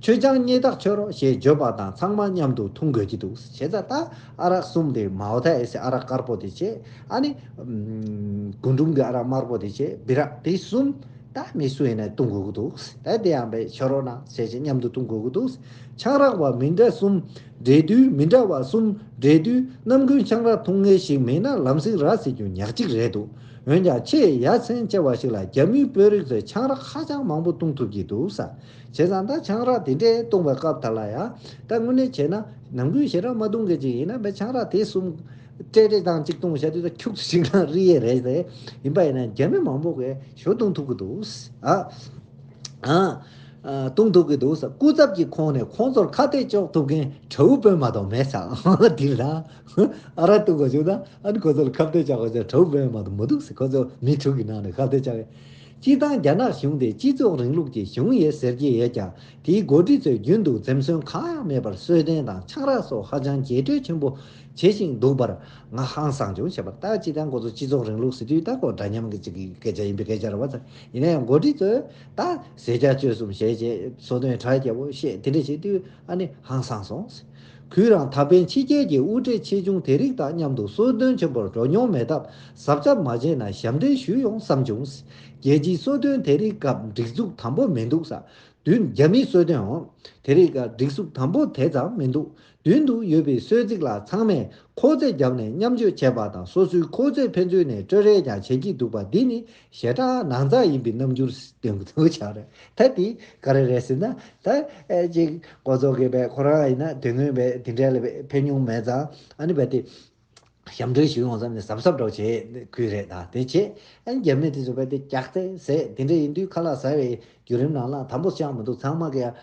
མཆོད་ཆང་སྙེ་ཐག་ཆོད་རོགས་ཞེས་བརྗོད་པ་དང་ཚང་མ་མཉམ་དུ་འཐུང་དགོས་ཀྱི་འདུག། བྱས་ཙང་ད་ཨ་རག་གསུམ་དེ་མའོ་ཐའི་ཟེར་ཨ་རག་དཀར་པོ་དེ་བྱས། ཨ་ནི། རྒུན་འབྲུམ་གྱི་ཨ་རག་དམར་པོ་དེ་བྱས། སྦི་རག་དེ་གསུམ། ད་མི་སུ་ཡིན་ན་བཏུང་དགོས་ཀྱི་འདུག། ད་དེ་ཡང་བས་ཆོད་རོགས་གནང་ཟེར་བྱས་མཉམ་དུ་བཏུང་དགོས་ཀྱི་འདུག། ཆང་རག་པ་མི་འདྲ་གསུམ་འདྲེས་དུས། མི་འདྲ་བ་གསུམ་འདྲེས་དུས་ནམ་རྒྱུན་ཆང་རག་འཐུང་མཁན་ཞིག་མིན་ན་ལམ་སེང་ར་ཟེར་རྒྱུ་ཉག་གཅིག་རེད་འདུག། འོན་ཀྱང་ཆེས་ཡ་མཚན་ཆེ་བ་ཞིག་ལ་རྒྱ་མིའི་དཔོན་རིགས་ཚོས་ཆང་རག་ཧ་ཅང་མང་པོ་བཏུང་ཐུབ་ཀྱི་འདུག་ས། བྱས་ཙང་ད་ཆང་རག་དེ་འདྲས་བཏུང་བའི་སྐབས་དག་ལ་ཡང་ད་དངོས་གནས་བྱས་ན་ནམ་རྒྱུན་ཞེ་དྲག་མ་བཏུང་མཁན་ཅིག་ཡིན་ན་བས་ཆང་རག་དེ་གསུམ་སྤྲེལ་སྤྲེལ་དང་གཅིག་བཏུང་བྱ་དུས་ད་ཁྱུག་ཙམ་ཞིག་ན་རི་ཡས་རེད་དེ། ཡིན་པ་ཡིན་ན་རྒྱ་མི་མང་པོ་གིས་ཞོ་བཏུང་ཐུབ་ཀྱི་འདུག་ཨ། ཨ། ཨ། བཏུང་ཐུབ་ཀྱི་འདུག་ས། སྐུ་ཚབ་ཀྱི་ཁོངས་ནས་ཁོང་ཚོར་ཁ་གཏད་གཅོག་ཐུབ་མཁན་དགྲ་བོ་དཔོན་མ་གཏོགས་མེད་ས། འདིར་ད་ཨ་རག་བཏུང་དགོས་བྱུང་ན་ཨ་ནི་ཁོ་ཚོར་ཁ་གཏད་གཅོག་དགོས་ཚེ་དགྲ་བོ་དཔོན་མ་གཏོགས་མི་འདུག་ཟེར། ཁོ་ཚོ་མི་དྲུག་གི་ནང་ནས་ཁ་གཏད་གཅོག་གི། སྤྱིར་བཏང་རྒྱ་ནག་གཞུང་དེ་སྤྱི་ཚོགས་རིང་ལུགས་ཀྱི་གཞུང་ཡིན་ཟེར་གྱི་ཡོད་ཀྱང་། དེའི་འགོ་ཁྲིད་ཚོས་རྒྱུན་དུ་འཛེམ་ཟོན་གང་ཡང་མེད་པར་གསོལ་སྟོན་དང་ཆང་རག་སོགས་ཧ་ཅང་རྒྱས་སྤྲོས་ཆེན་པོ་བྱེད་བཞིན་འདུག་པར་ང་ཧང་སངས་བྱུང་། བྱས་པར་ད་སྤྱིར་བཏང་ཁོ་ཚོ་སྤྱི་ཚོགས་རིང་ལུགས་ཟེར་དུས་ད་ཁོ་འདྲ་མཉམ་གྱི་ཅིག་གི་སྐད་ཆ་ཡིན་པའི་སྐད་ཆ་རེད་པ། ཡིན་ན་ཡང་འགོ་ཁྲིད་ཚོས་ད་ཟས་བཅད་གཅོད་གསུམ་བྱས་བྱས་གསོལ་སྟོན་གྲ་རྒྱས་པོ་བཤད་དེ་འདྲ་བྱེད་དུས་ཨ་ནི་ཧང་སངས་སོང་། གུས་རང་ད་ཕན་ཕྱི་རྒྱལ་གྱི་དབུ་ཁྲིད་ཆེ་ཆུང་དེ་རིགས་དང་མཉམ་དུ་གསོལ་སྟོན་ཆེན་པོར་འགྲོ་མྱོང་མེད་སྟབས་གཟབ་གཟབ་མ་བྱས་ན་ཞབས་འདྲེན་ཞུས་ཡོང་བསམ་བྱུང་། རྒྱལ་སྤྱིའི་གསོལ་སྟོན་དེ་རིགས་སྐབས་སྒྲིག་འཛུགས་དམ་པོ་མི་འདུག་ས། མདུན་རྒྱ་མིའི་གསོལ་སྟོན་འོང་། དེ་རིགས་སྐབས་སྒྲིག་འཛུགས་དམ་པོ་དེ་ཙམ་མི་འདུག། མདུན་དུ་ཡོད་པའི་གསོལ་ཚིགས་ལ་ཚང་མས་ཁོག་རྩེ་བརྒྱབ་ནས་མཉམ་སྤྱོད་བྱས་པ་དང་སོ་སོའི་ཁོག་རྩེ་ཕན་ཚུན་ནས་སྤྲོད་རེས་ཀྱང་བྱེད་ཀྱི་འདུག་པ་འདི་ནི་ཞེ་དྲག་ནང་ཚགས་ཡིན་པའི་རྣམ་འགྱུར་སྟོན་གྱི་འདུག་ཆགས་རེད། ད་འདི་ག་རེ་རེད་ཟེར་ན། ད་ཨེ་ཅིག་ཁོ་ཚོ་གི་བས་ཁོ་རང་ཡིན་ན་དེ་སྔོན་བས་དེ་འདྲ་ལ་བས་ཕེབས་མྱོང་མེད་ཙང་ཨ་ནི་བས་དེ་ཞབས་འདྲེན་ཞུ་ཡོང་ཙམ་ནས་གཟབ་གཟབ་འདྲ་བོ་བྱེད་དགོས་རེད། ད་དེ་བྱེད་ཨ་ནི་རྒྱ་མི་དེ་ཚོ་བས་དེ་ཀྱག་ཙེ་ཟས་དེ་འདྲ་ཡིན་དུས་ཁ་ལག་ཟ་བའི་བརྒྱུད་རིམ་ནང་ལ་དམ་པོ་ཤང་མི་འདུག། ཚང་མ་གིས་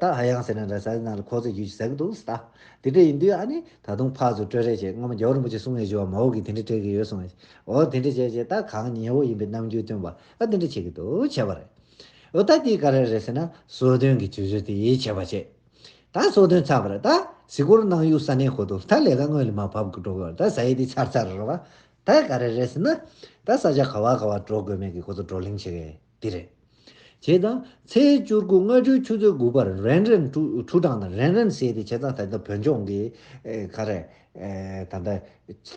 ད་ཧ་ཡང་ཟེར་ན་འདྲ་ཟ་ནང་ལ་ཁོག་རྩེ་རྒྱུ་ཞིག་ཟ་གི་འདུག་ད། དེ་འདྲ་ཡིན་དུས་ཨ་ནི་ད་དུང་ཕར་ཚུར་སྤྲོད་རེས་བྱེད། སྔོན་མ་རྒྱལ་བ་རིན་པོ་ཆེ་གསུང་ཡས་བྱུང་བ་མ་འོ་གི་དེ་འདྲ་སྤྲད་ཀྱི་ཡོད་གསུངས། འོ་དེ་འདྲ་བྱས་བྱས་ད་གང་ཉེ་བོ་ཡིན་པའི་རྣམ་འགྱུར་སྟོན་པ་ཨ་དེ་འདྲ་བྱེད་ཀྱི་འདུག་བྱས་པ་རེད། འོ་ད་དེ་ག་རེ་རེད་ཟེར་ན་གསོལ་སྟོན་གྱི་དུས་ཚོད་དེ་ཡིད་ཆེས་པ་བྱེད། ད་གསོལ་སྟོན་ཚར་བ་རེད། ད་གཟིགས་སྐོར་གནང་ཡུལ་ས་གནས་ཁོ་ཐུག་ད་ལས་ཀ་སྔོན་ལ་མ་བབས་ཀྱི་འགྲོ་དགོས། ད་ཟ་ཡི་དེ་ཚར་ཚར་རེད་བ། ད་ག་རེ་རེད་ཟེར་ན། ད་ས་ཆ་ག་བ་ག་བ་འགྲོ་དགོས་མེད་ཀྱི་ཁོ་ཚོ་བགྲོ་གླེང་བྱེད་མཁན་དེ་རེད། བྱས་ཙང་ཚེས་བཅུ་དགུ་སྔ་དྲོའི་ཆུ་ཚོད་དགུ་པར་རན་རན་ཁྲུ་ཁྲུ་གྲང་དང་རན་རན་ཟེར་དེ་བྱས་ཙང་ད་ལྟ་བོད་ལྗོངས་ཀྱི་ཨེ་ག་རེ་ཨེ་ད་ལྟ་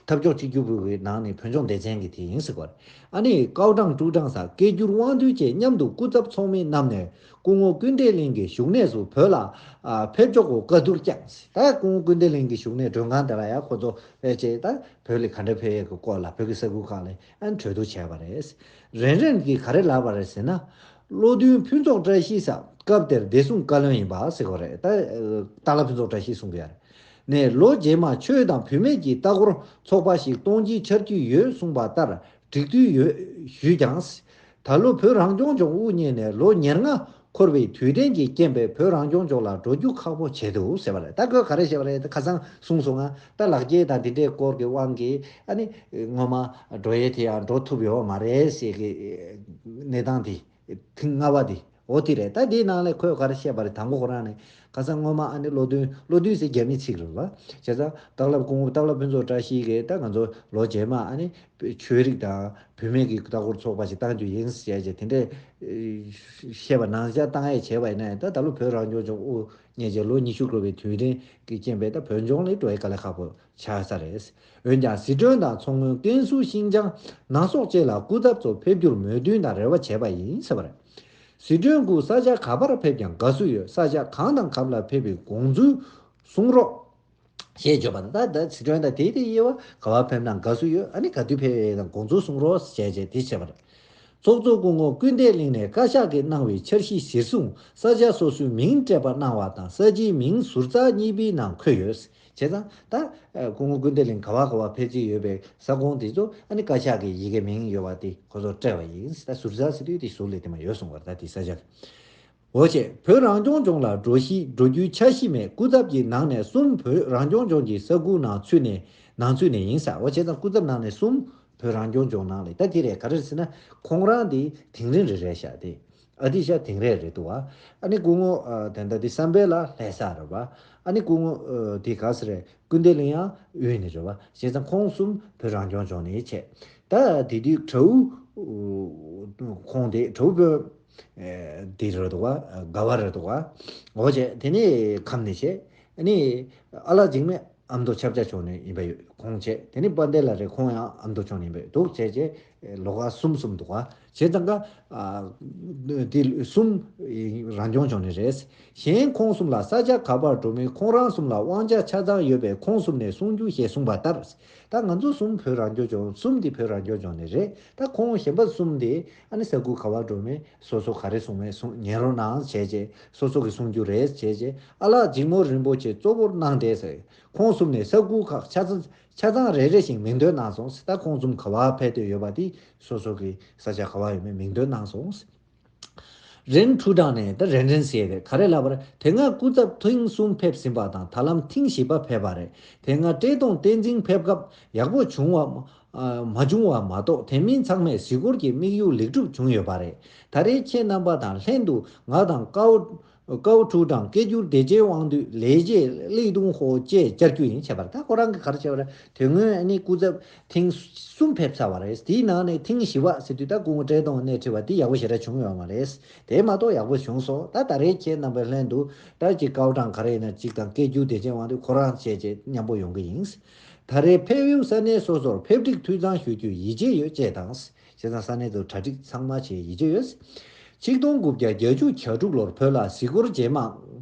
འཐབ་ཕྱོགས་གཅིག་གྱུར་པུའུ་ནང་ནས་བོད་ལྗོངས་སྡེ་ཚན་གྱི་དེ་ཡིན་ཟེར་བ་རེད། ཨ་ནི་ཀའོ་ཀྲང་ཀྲུའུ་ཀྲང་ས་སྐད་སྒྱུར་དབང་འདུས་བཅས་མཉམ་དུ་སྐུ་ཚབ་ཚོགས་མི་རྣམས་ནས་སྐུ་ངོ་ཀུན་བདེ་གླིང་གི་བཞུགས་གནས་སུ་བོད་ལ་ཨ་ཕེབས་ཆོག་གོ་བཀའ་བསྡུར་བསྐྱངས། ད་སྐུ་ངོ་ཀུན་བདེ་གླིང་གི་བཞུགས་གནས་མགྲོན་ཁང་དེ་ལ་ཡང་ཁོ་ཚོ་ཕེབས་བྱས་ད་བོད་ལ་ག་འདྲ་ཕེབས་ཡས་ཀྱི་སྐོར་ལ་བོད་ཀྱི་ས་ཁུལ་ཁག་ལ་ཨ་ནི་གྲོས་བསྡུར་བྱས་པ་རེད། རན་རན་གྱིས་ག་རེ་ལབ་པ་རེད་ཟེར་ན། བློ་མཐུན་ཕུན་ཚོགས་བཀྲ་ཤིས་ས་སྐབས་དེར་བདེ་སྲུང་བཀའ་བློན་ཡིན་པ་ཟེར་གོ་རེད། ད་སྟག་ལྷ་ཕུན་ཚོགས་བཀྲ་ཤིས་གསུང་གི་ཡ་རེད། ནས་ལོ་རྗེས་མ་ཆོས་དང་བུད་མེད་ཀྱི་ལྟ་སྐོར་ཚོགས་པ་ཞིག་གཏོང་རྒྱུའི་འཆར་གཞི་ཡོད་གསུངས་པ་ལྟར་འགྲིག་དུས་ཡོད་ཞུས་ཀྱང་། ད་ལོ་བོད་རང་སྐྱོང་ལྗོངས་དབུ་བརྙེས་ནས་ལོ་ཉེར་ལྔ་འཁོར་བའི་དུས་དྲན་གྱི་རྐྱེན་པས་བོད་རང་སྐྱོང་ལྗོངས་ལ་འགྲོ་རྒྱུ་ཁག་པོ་བྱས་འདུག་ཟེར་བ་རེད། ད་ཁོས་ག་རེ་བཤད་པ་རེད། ད་ཁ་སང་གསུངས་སོང་ང་། ད་ལག་འཁྱེར་དང་དེ་འདྲའི་སྐོར་གྱི་དབང་གིས་ཨ་ནི་སྔོན་མ་འགྲོ་ཡས་དེ་ཡང་འགྲོ་ཐུབ་ཡོད་མ་རེད་ཟེར་གི་གནས་སྟངས་དེ་ཐེངས་ལྔ་པ་དེ། འོ་དེ་རེད། ད་དེའི་ནང་ལ་ཁོས་ག་རེ་བཤད་པ་རེད། དང་པོ་ཁོ་རང་ནས་ཁ་སང་སྔོན་མ་ཨ་ནི་བློ་མཐུན་བློ་མཐུན་ཟེར་རྒྱ་མིའི་ཚིག་རེད་བ། བྱས་ཙང་སྟག་ལྷ་སྐུ་ངོ་སྟག་ལྷ་ཕུན་ཚོགས་བཀྲ་ཤིས་ཀྱིས་ད་ང་ཚོ་ལོ་རྗེས་མ་ཨ་ནི་ཆོས་རིག་དང་བུད་མེད་ཀྱི་ལྟ་སྐོར་ཚོགས་པ་ཞིག་བཏང་རྒྱུ་ཡིན་ཟེར་བྱས་དེ་འདྲས་བཤད་པ་ནང་བཞིན་བཏང་ཡས་བྱས་པ་ཡིན་ན་ཡང་ད་ད་ལོ་བོད་རང་སྐྱོང་ལྗོངས་དབུ་བརྙེས་རྗེས་ལོ་ཉི་ཤུ་འཁོར་བའི་དུས་དྲན་གྱི་རྐྱེན་པས་ད་བོད་ལྗོངས་ལ་འགྲོ་ཡས་དཀའ་ལས་ཁག་པོ་ཆགས་ས་རེད། འོན་ཀྱང་ཟི་ཁྲོན་དང་མཚོ་སྔོན་ཀན་སུའུ་ཤིན་ཅང་ནང་སོག་བཅས་ལ་སྐུ་ཚབ་ཚོ་ཕེབས་རྒྱུར་མོས་མཐུན་དང་རེ་བ་བྱས་པ་ཡིན་ཟེར་བ་རེད། ཟི་ཁྲོན་ཁུལ་ས་ཆ་ག་པར་ཕེབས་ཀྱང་དགའ་བསུ་ཡོད། ས་ཆ་གང་དང་གང་ལ་ཕེབས་པའི་དགོངས་ཚུལ་གསུང་རོགས་ཞེས་བརྗོད་པ་དང་། ད་ད་ཟི་ཁྲོན་དང་དེའི་དེ་དབྱེ་བ་ག་པར་ཕེབས་ན་དགའ་བསུ་ཡོད། ཨ་ནི་ག་དུས་ཕེབས་ཡས་དང་དགོངས་ཚུལ་གསུང་རོགས་ཞེས་བྱས་དེ་བྱས་པ་རེད། ཚོགས་གཙོ་སྐུ་ངོ་ཀུན་བདེ་གླིང་ནས་བཀའ་ཤག་གིས་གནང་བའི་འཆར་གཞི་གཞིར་བཟུང་ས་ཆ་སོ་སོའི་མིང་སྤྲད་པ་གནང་བ་དང་ས་ཆའི་མིང་ཟུར་ཚགས་གཉིས་པའི་ནང་འཁོད་ཡོད། བྱས་ཙང་ད་སྐུ་ངོ་ཀུན་བདེ་གླིང་ག་བ་ག་བ་ཕེབས་ཀྱི་ཡོད་པའི་ས་ཁོངས་དེ་ཚོ་ཨ་ནི་བཀའ་ཤག་གི་ཡི་གེ་མིང་ཡོད་པ་དེ་ཁོ་ཚོ་སྤྲད་པ་ཡིན། ད་ཟུར་ཚགས་ཟེར་དུས་དེ་ཟུར་ལས་དེ་མ་ཡོད་གསུངས་པ་རེད། ད་དེ་ས་ཆ་འོ་བྱས་བོད་རང་སྐྱོང་ལྗོངས་ལ་འགྲོ་གཞི་འགྲོ་རྒྱུའི་འཆར་གཞི་མེད། སྐུ་ཚབ་ཀྱི་ནང་ནས་གསུམ་བོད་རང་སྐྱོང་ལྗོངས་ཀྱི་ས་ཁུལ་ནང་ཚུད་ནས་ ནང་ཚུད་ནས་ཡིན་ས། འོ་བྱས་ཙང་སྐུ་ཚབ་ནང་ནས་གསུམ་བོད་རང་སྐྱོང་ལྗོངས་ནང་ལ། ད་དེ་རེད། ག་རེ་རེད་ཟེར་ན་ཁོང་རང་དེ་དིང་རི་རེད་རེད་ཤག་དེ་ཨ་ཏི་ཤ་དིང་རི་རེད་འདུག་བ། ཨ་ནི་སྐུ་ངོ་ཨ་དེ་འདྲ་དེ་བསམ་འཕེལ་ལགས་ལྷ་ས་རེད་བ། ཨ་ནི་སྐུ་ངོ་ཨ་དེ་ག་ས་རེད། ཀུན་བདེ་གླིང་ཡང་དབུས་ནས་རེད་བ། བྱས་ཙང་ཁོང་གསུམ་བོད་རང་སྐྱོང་ལྗོངས་ནས་བྱས། ད་དེ་དུས་དྲའུ་ཁོང་དེ་དྲའུ་བོད་དེ་རེད་འདུག་བ། དགའ་བ་རེད་འདུག་བ། འོ་བྱས་དེ་ནས་ཁམས་ནས་བྱས། ཨ་ནི་ཨ་ལགས་འཇིགས་མེད་ཨ་མདོ་ཆབ་ཆ་ཕྱོགས་ནས་ཡིན་པ་ཡོད། ཁོང་བྱས། དེ་ནི་དཔལ་ལྡན་ལགས་རེད། ཁོང་ཡང་ཨ་མདོ་ཕྱོགས་ནས་ཡིན་པ་ཡོད་འདུག་བྱས་བྱས་ལོ་ཁ་གསུམ་གསུམ་འདུག་བ། བྱས་ཙང་ཀ་ཨ་དེ་གསུམ་རང་སྐྱོང་ལྗོངས་ནས་རེད། གཞན་ཁོང་གསུམ་ལ་ས་ཆ་ག་པར་འགྲོ་མིན་ཁོང་རང་གསུམ་ལ་དབང་ཆ་ཆ་ཚང་ཡོད་པས་ཁོང་གསུམ་ནས་གསུང་རྒྱུ་ཞེས་གསུངས་པ་ལྟར། ད་ང་ཚོ་གསུམ་བོད་རང་སྐྱོང་ལྗོངས། གསུམ་དེ་བོད་རང་སྐྱོང་ལྗོངས་ནས་རེད། ད་ཁོང་གཞན་པ་གསུམ་དེ་ཨ་ནི་ས་ཁུལ་ག་པར་འགྲོ་མིན་སོ་སོ་ག་རེ་གསུང་མིན་གསུང་ཉན་རོགས་གནང་བྱས་བྱས་སོ་སོ་གི་གསུང་རྒྱུ་རེད་བྱས་བྱས། ཨ་ལགས་འཇིགས་མོ་རིན་པོ་ཆེ་གཙོ་བོར་གནང་སྟེ་ཟེར། ཁོང་གསུམ་ནས་ས་ཁུལ་ཁག་ཆ་ཚང་ཆ་ཚང་རེ་རེ་བཞིན་མིང་འདོན་གནང་སོང་། ད་ཁོང་གསུམ་ག་པར་ཕེབས་འདོད་ཡོད་པ་དེ་སོ་སོ་གི་ས་ཆ་ག་པར་ཡོད་མེད་མིང་འདོན་གནང་སོང་། རེན་ཁྲུའུ་ཀྲང་ནས་ད་རེན་རེན་ཟེར་རེད། ག་རེ་ལབ་པ་རེད། དེ་སྔ་སྐུ་ཚབ་ཐེངས་གསུམ་ཕེབས་ཟིན་པ་དང་ད་ལམ་ཐེངས་བཞི་པ་ཕེབས་པ་རེད། དེ་སྔ་བཀྲས་མཐོང་བསྟན་འཛིན་ཕེབས་སྐབས་ཡག་པོ་བྱུང་བ་མ་ཨ་མ་བྱུང་བ་མ་གཏོགས་དེ་མིན་ཚང་མས་གཟིགས་སྐོར་གྱི་དམིགས་ཡུལ་ལེགས་གྲུབ་བྱུང་ཡོད་པ་རེད། ད་རེས་ཁྱེད་རྣམ་པ་དང་ལྷན་དུ་ང་དང་ཀའོ་ཀའོ་ཀྲུའུ་ཀྲང་སྐད་སྒྱུར་བདེ་ཆེན་དབང་འདུས་ལས་བྱེད་ལི་ཏུང་ཧོ་བཅས་བཅར་རྒྱུ་ཡིན། བྱས་པར་ད་ཁོ་རང་གིས་ག་རེ་བྱས་པ་རེད། དེ་སྔོན་ཨ་ནི་སྐུ་ཚབ་ཐེངས་གསུམ་ཕེབས་ཚར་བ་རེད། དེའི་ནང་ནས་ཐེངས་བཞི་པ་ཟེར་དུས་ད་སྐུ་ངོ་བཀྲས་མཐོང་སྣེ་ཁྲིད་པ་དེ་ཡག་པོ་ཞེ་དྲག་བྱུང་ཡོད་མ་རེད། དེ་མ་གཏོགས་ཡག་པོ་བྱུང་སོང་། ད་ད་རེས་ཁྱེད་རྣམ་པའི་ལྷན་དུ་ད་ཅིག་ཀའོ་ཀྲང་ག་རེ་ཡིན་ན་ཅིག་དང་སྐད་སྒྱུར་བདེ་ཆེན་དབང་འདུས་ཁོ་རང་བཅས་བཅས་མཉམ་པོ་ཡོང་གི་ཡིན། ད་རེས་ཕེབས་ཡུལ་ས་གནས་སོ་སོར་ཕེབས་འགྲིག་འཐུས་ཚང་ཞུ་རྒྱུའི་ཡིད་ཆེས་ཡོད་ཅེས་དང་། བྱས་ཙང་ས་གནས་དུ་གྲ་སྒྲིག་ཚང་མ་བྱེད་ཡིད་ཆེས་ཡོད། ཆིག་སྟོང་དགུ་བརྒྱ་བརྒྱད་ཅུ་གྱ་དྲུག་ལོར་བོད་ལ་གཟིགས་སྐོར་རྗེས་མ་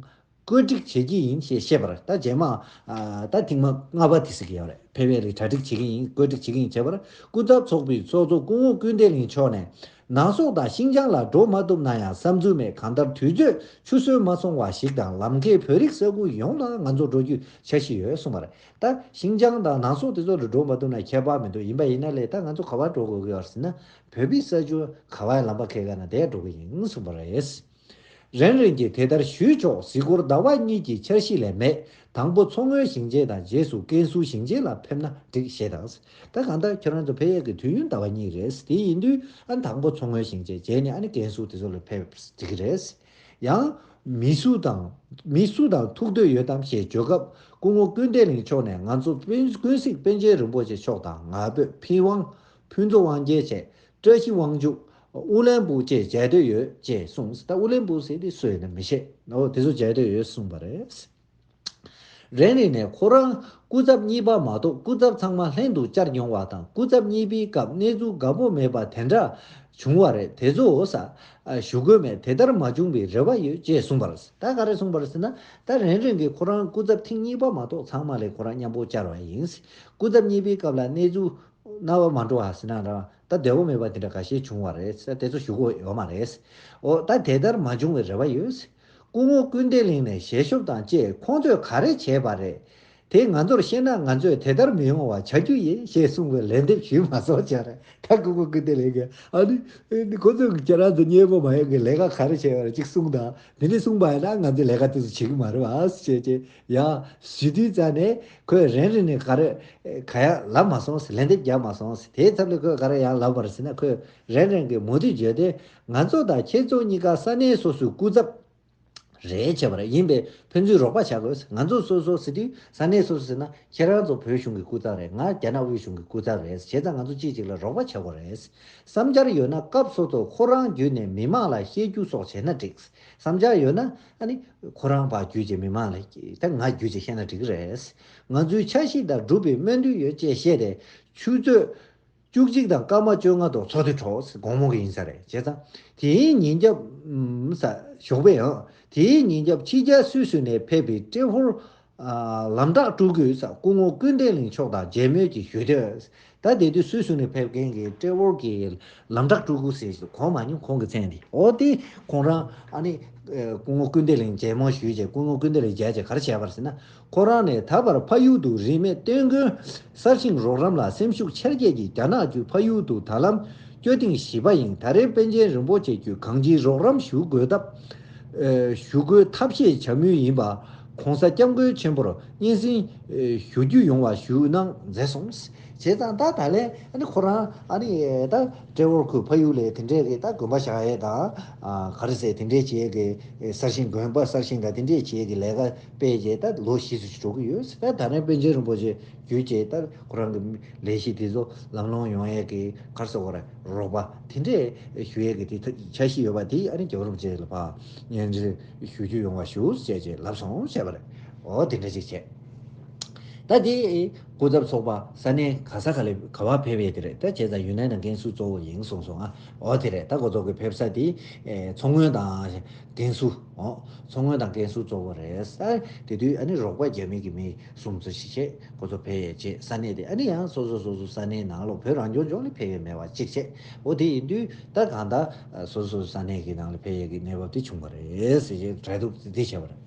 བཀོད་སྒྲིག་བྱེད་ཀྱི་ཡིན་ཞེས་བཤད་པར། ད་རྗེས་མ་ཨ་ད་ཐེངས་མ་ལྔ་པ་དེ་ཟེར་གྱི་ཡོད་རེད། ཕེབས་ཡས་ལ་གྲ་སྒྲིག་བྱེད་ཀྱི་ཡིན། བཀོད་སྒྲིག་བྱེད་ཀྱི་ཡིན་བྱས་པར། སྐུ་ཚབ་ཚོགས་པའི་ཚོགས་གཙོ་སྐུ་ངོ་ཀུན་བདེ་གླིང་མཆོག་ནས་ནང་སོག་དང་ཤིང་ཅང་ལ་འགྲོ་མ་ཐུབ་ན་ཡང་བསམ་ཚུལ་མེད། གང་ལྟར་དུས་ཚོད་ཆུད་ཟོས་མ་སོང་བ་ཞིག་དང་ལམ་ཁའི་བོད་རིགས་ས་ཁུལ་ཡོངས་ལ་ང་ཚོ་འགྲོ་རྒྱུའི་འཆར་གཞི་ཡོད་གསུངས་པ་རེད། ད་ཤིང་ཅང་དང་ནང་སོག་དེ་ཚོ་ལ་འགྲོ་མ་ཐུབ་ན་ཁྱད་པར་མི་འདུག་ཡིན་པ་ཡིན་ན་ལས་ད་ང་ཚོ་ག་པར་འགྲོ་དགོས་ཀྱི་ཡོད་རེད་ཟེར་ན་བོད་པའི་ས་ཆ་ག་པར་ལམ་པ་ཁེལ་ག་ན་དེར་འགྲོ་གི་ཡིན་གསུངས་པ་རེད། རན་རན་གྱིས་དེ་ལྟར་ཞུས་ཆོག་གཟིགས་སྐོར་ཟླ་བ་གཉིས་ཀྱི་འཆར་གཞི་ལས་མེད། དང་པོ་མཚོ་སྔོན་ཞིང་ཆེན་དང་རྗེས་སུ་ཀན་སུའུ་ཞིང་ཆེན་ལ་ཕེབས་ན་འགྲིག་ཞེས་དང་། ད་གང་ལྟར་ཁྱོད་རང་ཚོ་ཕེབས་ཡས་ཀྱི་དུས་ཡུན་ཟླ་བ་གཉིས་རེད། དེ་ཡིན་དུས་ཨ་ནི་དང་པོ་མཚོ་སྔོན་ཞིང་ཆེན་རྗེས་ནས་ཨ་ནི་ཀན་སུའུ་དེ་ཚོ་ལ་ཕེབས་འགྲིག་གི་རེད། ཡང་མི་སུ་དང་མི་སུ་དང་ཐུག་འདོད་ཡོད་དམ་ཞེས་བརྗོད་སྐབས་སྐུ་ངོ་ཀུན་བདེ་གླིང་མཆོག་ནས་ང་ཚོ་ཀུན་ཀུན་གཟིགས་པཎ་ཆེན་རིན་པོ་ཆེ་མཆོག་དང་ང་ཕོད་ཕིན་དབང་ཕུན་ཚོགས་དབང་རྒྱལ་བཅས་བཀྲ་ཤིས་དབང་ཕྱུག་ཨུ་ལན་པུ་བཅས་མཇལ་འདོད་ཡོད་ཅེས་གསུངས། ད་ཨུ་ལན་པུ་ཟེར་དེ་སུ་ཡིན་ན་མི་ཤེས། འོ་དེ་ཚོ་མཇལ་འདོད་ཡོད་གསུངས་པ་རེད། རན་རན་ནས་ཁོ་རང་སྐུ་ཚབ་གཉིས་པ་མ་གཏོགས་སྐུ་ཚབ་ཚང་མ་ལྷན་དུ་བཅར་མྱོང་བ་དང་སྐུ་ཚབ་གཉིས་པའི་སྐབས་གནས་ཚུལ་དགའ་པོ་མེད་པ་དེ་འདྲ་བྱུང་བ་རེད། དེ་ཚོ་ས་ཞུ་དགོས་མེད། དེ་ལྟར་མ་བྱུང་བའི་རེ་བ་ཡོད་ཅེས་གསུངས་པར། ད་ག་རེ་གསུངས་པར་ཟེར་ན་ད་རན་རན་གྱིས་ཁོ་རང་སྐུ་ཚབ་ཐེངས་གཉིས་པ་མ་གཏོགས་ཚང་མ་ལས་ཁོ་རང་མཉམ་པོ་བཅར་བ་ཡིན། སྐུ་ཚབ་གཉིས་པའི་སྐབས་ལ་གནས་ཚུལ་རྣ་བ་མ་འགྲོ་བ་ཟེར་ན་ར་ད་བདེ་བོ་མེད་པ་དེ་འདྲ་འགའ་ཤས་བྱུང་བ་རེད། དེ་ཚོ་ཞུ་དགོས་ཡོད་མ་རེད། འོ་ད་དེ་ལྟར་མ་བྱུང་བའི་རེ་བ་ཡོད། སྐུ་ངོ་ཀུན་བདེ་གླིང་ནས་ཞལ་ཤོབ་དང་བཅས་ཁོང་ཚོས་ག་རེ་བྱས་པ་རེད། དེ་ང་ཚོར་བཤད་ན་ང་ཚོས་དེ་ལྟར་མི་ཡོང་བ་བྱ་རྒྱུ་ཡིན་ཞེས་གསུངས་པའི་ལན་འདེབས་ཞུས་མ་སོང་བྱས་རེད། ད་སྐུ་ངོ་ཀུན་བདེ་གླིང་གིས་ཨ་ནི་ཨེ་ནི་ཁོ་ཚོས་ཁྱེད་རང་ཚོ་མཉེས་པོ་མ་ཡོང་གི་ལས་ཀ་ག་རེ་བྱས་པ་རེད་ཅིག་གསུངས་དང་། དེ་འདྲ་གསུངས་པ་ཡིན་ན་ང་ཚོས་ལས་ཀ་དེ་ཚོ་བྱེད་ཀྱི་མ་རེད་བ་ཞེས་བྱས་ཡང་ཞུ་དུས་ཙང་ནས་ཁོས་རན་རན་ནས་ག་རེ་ག་ཡང་ལབ་མ་སོང་། ལན་འདེབས་རྒྱག་མ་སོང་། དེའི་ཚབ་ལ་ཁོས་ག་རེ་ཡང་ལབ་པ་རེད་ཟེར་ན་ཁོས་རན་རན་གྱི་མུ་མཐུད་བརྗོད་དེ་ང་ཚོ་དང་ཁྱེད་ཚོ་གཉིས་ཀ་ས་གནས་སོ་སོའི་སྐུ་ཚབ་རེད་བྱས་པ་རེད། ཡིན་པས་ཕན་ཚུན་རོགས་པ་བྱ་དགོས། ང་ཚོ་སོ་སོ་ཟེར་དུས་ས་གནས་སོ་སོ་ཟེར་ན་ཁྱེད་རང་ཚོ་བོད་གཞུང་གི་སྐུ་ཚབ་རེད། ང་རྒྱ་ནག་དབུས་གཞུང་གི་སྐུ་ཚབ་རེད། བྱས་ཙང་ང་ཚོ་གཅིག་གཅིག་ལ་རོགས་པ་བྱ་དགོས་རེད། བསམ་འཆར་ཡོད་ན་སྐབས་སོ་སོར་ཁོ་རང་བརྒྱུད་ནས་མི་མང་ལ་བཤད་རྒྱུ་སོགས་བྱས་ན་འགྲིག་བསམ་འཆར་ཡོད་ན་ཨ་ནི་ཁོ་རང་ཕར་བརྒྱུད་ཅིག་མི་མང་ལ་ད་ང་བརྒྱུད་ཅིག་བཤད་ན་འགྲིག་གི་རེད། ང་ཚོའི་འཆར་གཞི་དང་འགྲུབ་པའི་སྨོན་འདུན་ཡོད་ཅེས་བཤད་དེ་ཆུ་ཚོད་བཅུ་གཅིག་དང་སྐར་མ་བཅོ་ལྔ་ཐོག་ཚོགས་འདུ་གྲོལ། དགོང་མོ་གི་ཡིན་ས་རེད། བྱས་ཙང་དེའི་ཉིན་རྒྱབ་ཨུམ་ས་ཞོགས་པའི་ཡང་དེའི་ཉིན་རྒྱབ་ཕྱི་རྒྱལ་སུད་སི་ནས་ཕེབས་པའི་ཏྲེ་ཧོར་ཨ་ལམ་བྲག་སྤྲུལ་སྐུ་ས་སྐུ་ངོ་ཀུན་བདེ་གླིང་མཆོག་དང་མཇལ་མོལ་གྱི་ཞུ་འདོད། ད་དེ་དུས་སུད་སི་ནས་ཕེབས་མཁན་གྱི་ཏྲེ་ཧོར་གྱི་ལམ་བྲག་སྤྲུལ་སྐུ་ཟེར་གོ་མ་མྱོང་། ཁོང་གི་མཚན་དེ་འོ་དེ་ཁོང་རང་ཨ་ནི་ཨ་སྐུ་ངོ་ཀུན་བདེ་གླིང་མཇལ་མོལ་ཞུས་རྗེས་སྐུ་ངོ་ཀུན་བདེ་གླིང་མཇལ་རྗེས་ག་རེ་བྱས་པ་རེད་ཟེར་ན། ཁོ་རང་ནས་ད་བར་ཕ་ཡུལ་དུ་རིན་མེད་བསྟན་དགོན་གསར་བཞེངས་རོགས་རམ་ལ་སེམས་ཤུགས་ཆེར་སྐྱེད་ཀྱིས་རྒྱ་ནག་བརྒྱུད་ཕ་ཡུལ་དུ་ད་ལམ་སྐྱོད་ཐེངས་བཞི་པ་ཡིན། ད་རེས་པཎ་ཆེན་རིན་པོ་ཆེ་བརྒྱུད་གང་ཅིའི་རོགས་རམ་ཞུ་དགོས་སྟབས། ཨེ་ཞུ་དགོས་ཐབས་ཤེས་བྱ་མུས་ཡིན་པ། ༸གོང་ས་༸སྐྱབས་མགོན་ཆེན་པོར་སྙན་སེང་ཞུ་རྒྱུ་ཡོང་བ་ཞུ་གནང་མཛད་སོང་། བྱས་ཙང་ད་ད་ལན་ཨ་ནི་ཁོ་རང་ཨ་ནི་ད་ཏྲེ་ཝོར་ཁུལ་ཕ་ཡུལ་ལ་དེ་འདྲས་ཀྱི་ད་དགོན་པ་བཞག་ཡས་དང་ག་རེ་ཟེར་དེ་འདྲས་བྱེད་ཀྱི་གསར་བཞེངས་དགོན་པ་གསར་བཞེངས་དང་དེ་འདྲས་བྱེད་ཀྱི་ལས་ཀ་སྤེལ་རྗེས་ད་ལོ་བཞི་ཙམ་ཞིག་འགྲོ་གི་ཡོད། ད་ད་རིང་པཎ་ཆེན་རིན་པོ་ཆེ་བརྒྱུད་རྗེས་ད་ཁོ་རང་གི་ལས་གཞི་དེ་ཚོ་ལམ་ལྷོང་ཡོང་ཡས་ཀྱི་ག་རེ་ཟེར་དགོས་རེད། རོགས་པ་དེ་འདྲས་ཞུ་ཡས་ཀྱི་དེ་འཆར་གཞི་ཡོད་པ་དེ་ཨ་ནི་རྒྱལ་བ་རིན་པོ་ཆེ་ལ་ཕར་སྙན་སེང་ཞུ་རྒྱུ་ཡོང་བ་ཞུ་ཅེས་ཅེས་ལབ་སོང་བྱས་པ་རེད། འོ་དེ་འདྲ་ཅིག་བྱས། ད་དེ་སྐུ་ཚབ་ཚོགས་པ་ས་གནས་ག་ས་ག་ལ་ག་བ་ཕེབས་ཡས་དེ་རེད། ད་བྱས་ཙང་ཡུན་ནན་དང་ཀན་སུའུ་གཙོ་བོ་ཡིན་གསུངས་སོང་ང་། འོ་དེ་རེད། ད་ཁོ་ཚོ་གི་ཕེབས་ས་དེ་མཚོ་སྔོན་དང་ཀན་སུའུ། འོ་མཚོ་སྔོན་དང་ཀན་སུའུ་གཙོ་བོ་རེད། ས་དེ་དུས་ཨ་ནི་རོགས་པ་རྒྱ་མི་གི་མི་གསུམ་ཙམ་ཞིག་བྱས་ཁོ་ཚོ་ཕེབས་ཡས་བྱས། ས་གནས་དེ་ཨ་ནི་ཡང་སོ་སོ་སོ་སོ་ས་གནས་ནང་ལོགས་བོད་རང་སྐྱོང་ལྗོངས་ལ་ཕེབས་ཡས་མེད་པ་གཅིག་བྱས། འོ་དེ་ཡིན་དུས་ད་གང་ལྟར་སོ་སོ་སོ་སོ་ས་གནས་ཀྱི་ནང་ལ་ཕེབས་ཡས་ཀྱི་གནས་བབ་དེ་བྱུང་བ་རེད་ཟེར་བྱས་གྲལ་དུ་དེ་བྱས་པ་རེད།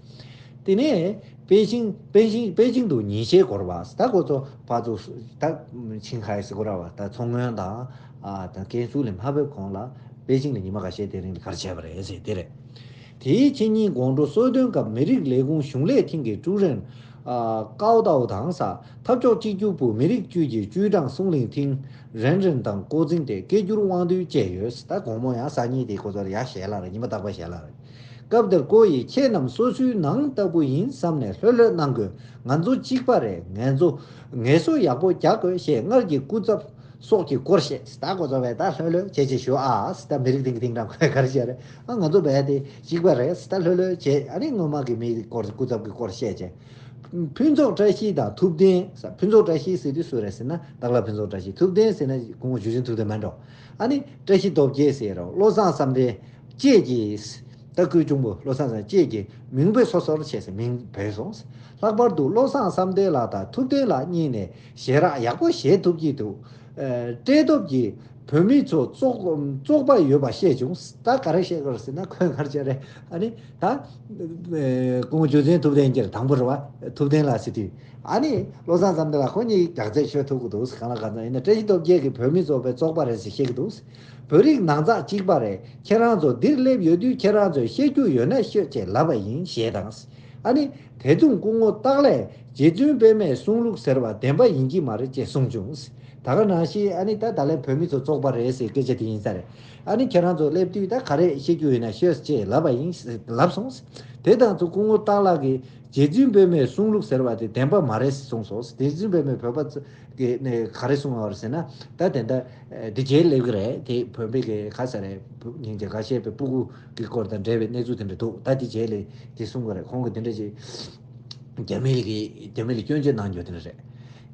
དེ་ནས་པེ་ཅིང་པེ་ཅིང་པེ་ཅིང་དུ་ཉིན་ཤས་འགོར་བ། ད་ཁོ་ཚོ་ཕར་ཚུར་ད་ཆིང་ཧའེ་ཟེར་དགོས་ར་བ། ད་མཚོ་སྔོན་དང་ཨ་ད་ཀན་སུའུ་ལ་མ་ཕེབས་གོང་ལ་པེ་ཅིང་ལ་ཉི་མ་ཁ་ཤས་དེ་རིང་ལ་ག་རེ་བྱས་པ་རེད་ཟེར་དེ་རེད། དེའི་ཕྱི་ཉིན་དགོང་དྲོ་གསོལ་སྟོན་སྐབས་མི་རིགས་ལས་ཁུངས་གཞུང་ལས་ཐིང་གི་ཀྲུའུ་རེན་ཨ་ཀའོ་ཏའོ་དང་ས་འཐབ་ཕྱོགས་གཅིག་གྱུར་པུའུ་མི་རིགས་ཅུས་ཀྱི་ཅུས་ཀྲང་སུང་ལིང་ཐིང་རེན་རེན་དང་ཀོ་ཙིང་ཏེ་སྐད་སྒྱུར་དབང་འདུས་བཅས་ཡོད། ད་དགོང་མོ་ཡང་སང་ཉིན་དེ་ཁོ་ཚོར་ཡར་ཞལ་ལག་རེད། ཉི་མ་རྟག་པར་ཞལ་ལག་རེད། སྐབས་དེར་ཀོ་ཡིས་ཁྱེད་རྣམས་སོ་སོའི་ནང་ལྟ་བུ་ཡིན་བསམ་ནས་ལྷོད་ལྷོད་གནང་དགོས། ང་ཚོ་གཅིག་པ་རེད། ངལ་གསོ་ངལ་གསོ་ཡག་པོ་རྒྱག་དགོས་ཞེས་སྔར་གྱི་སྐུ་ཚབ་སོགས་ཀྱི་སྐོར་བཤད། ད་ཁོ་ཚོ་བས་ད་ལྷོད་ལྷོད་བྱེད་ཅེས་ཞུ་ཨ། ད་མི་རིགས་དེང་གི་དེང་དྲང་ཁོས་ག་རེ་བཤད་རེད། ཨ་ང་ཚོ་བས་དེ་གཅིག་པ་རེད། ད་ལྷོད་ལྷོད་བྱེད། ཨ་ནི་སྔོན་མ་གི་མི་སྐོར་སྐུ་ཚབ་ཀྱི་སྐོར་བཤད་བྱས། ཕུན་ཚོགས་བཀྲ་ཤིས་དང་ཐུབ་བསྟན། ཕུན་ཚོགས་བཀྲ་ཤིས་ཟེར་དུས་སུ་རེད་ཟེར་ན་སྟག་ལྷ་ཕུན་ཚོགས་བཀྲ་ཤིས། ཐུབ་བསྟན་ཟེར་ན་སྐུ་ངོ་ཇུ་ཆེན་ཐུབ་བསྟན་མ་འགྲོ། ཨ་ནི་བཀྲ་ཤིས་སྟོབས་རྒྱལ་ཟེར་རོ། བློ་བཟང་བསམ་གཏན་བཅས་ཀྱིས། ད་སྐུའི་གཅུང་པོ་བློ་བཟང་བསམ་གཏན་བཅས་ཀྱིས་མིང་འབོད་སོ་སོར་བྱས་ཟེར་མིང་འབོད་སོང་། ལྷག་པར་དུ་བློ་བཟང་བསམ་གཏན་ལགས་དང་ཐུབ་བསྟན་ལགས་གཉིས་ནས་ཞལ་རག་ཡག་པོ་བཞེས་ཐུབ་ཀྱི་འདུག་ཨ་བཀྲས་སྟོབས་ཀྱིས་བོད་མི་ཚོ་བཙོག་བཙོག་པ་ཡོད་པ་བཤད་བྱུང་། ད་ག་རེ་བཤད་དགོས་ཟེར་ན་ཁོས་ག་རེ་བྱས་རེད། ཨ་ནི་ད་སྐུ་ངོ་ཇོ་བཙུན་ཐུབ་བསྟན་གྱིས་དང་པོ་རེད་བ། ཐུབ་བསྟན་ལགས་ཟེར་དུས་ཨ་ནི་བློ་བཟང་བསམ་གཏན་ལགས་ཁོ་གཉིས་ལག་རྩལ་ཤོད་ཐུབ་ཀྱི་འདུག་གང་ལ་གང་འཚམ་ཡིན་ན་བཀྲ་ཤིས་སྟོབས་རྒྱལ་གྱིས་བོད་མི་ཚོ་བཙོག་པ་རེད་ཟེར་བཤད་ཀྱི་འདུག་བོད་རིགས་ནང་ཚགས་གཅིག་པ་རེད། ཁྱེད་རང་ཚོ་འདིར་སླེབས་ཡོད་དུས་ཁྱེད་རང་ཚོས་བཤད་རྒྱུ་ཡོད་ན་ཤོད་ཅེས་ལབ་པ་ཡིན་ཞེས་དང་། ཨ་ནི་དེ་མཚུངས་སྐུ་ངོ་སྟག་ལྷས་རྗེ་བཙུན་པད་མའི་གསུང་ལུགས་ཟེར་བ་བདེན་པ་ཡིན་གྱི་མ་རེད་ཅེས་གསུངས་བྱུང་། ད་ག་ནང་བཞིན་ཨ་ནི་ད་ད་ལན་བོད་མི་ཚོ་བཙོག་པ་རེད་ཟེར་སྐད་ཆ་དེ་ཡིན་ས་རེད། ཨ་ནི་ཁྱེད་རང་ཚོ་སླེབས་དུས་ད་ག་རེ་བཤད་རྒྱུ་ཡོད་ན་ཤོད་ཅེས་ལབ་པ་ཡིན་ལབ་སོང་། དེ་དང་ཚུ་སྐུ་ངོ་སྟག་ལྷ་གིས་རྗེ་བཙུན་པད་མའི་གསུང་ལུགས་ཟེར་བ་དེ་བདེན་པ་མ་རེད་གསུངས་སོང་། རྗེ་བཙུན་པད་མའི་བོད་པ་ཚོ་གི་ནས་ག་རེ་གསུངས་པ་རེད་ཟེར་ན། ད་དེ་འདྲ་འདི་རྗེས་སླེབས་ཀྱི་རེད། དེ་བོད་པའི་གི་ག་ས་རེད། སྙིང་རྗེ་འགའ་ཤས་པའི་སྤུ་གུ་གི་སྐོར་དང་འབྲེལ་བའི་གནས་ཚུལ་དེ་འདྲ་འདུག་ད་འདི་རྗེས་ལ་དེ་གསུང་གི་རེད། ཁོང་གི་དེ་འདྲ་ཅིག་རྒྱ་མི་གི་རྒྱ་མི་ལ་སྐྱོན་བརྗོད་གནང་རྒྱུ་དེ་འདྲ་རེད།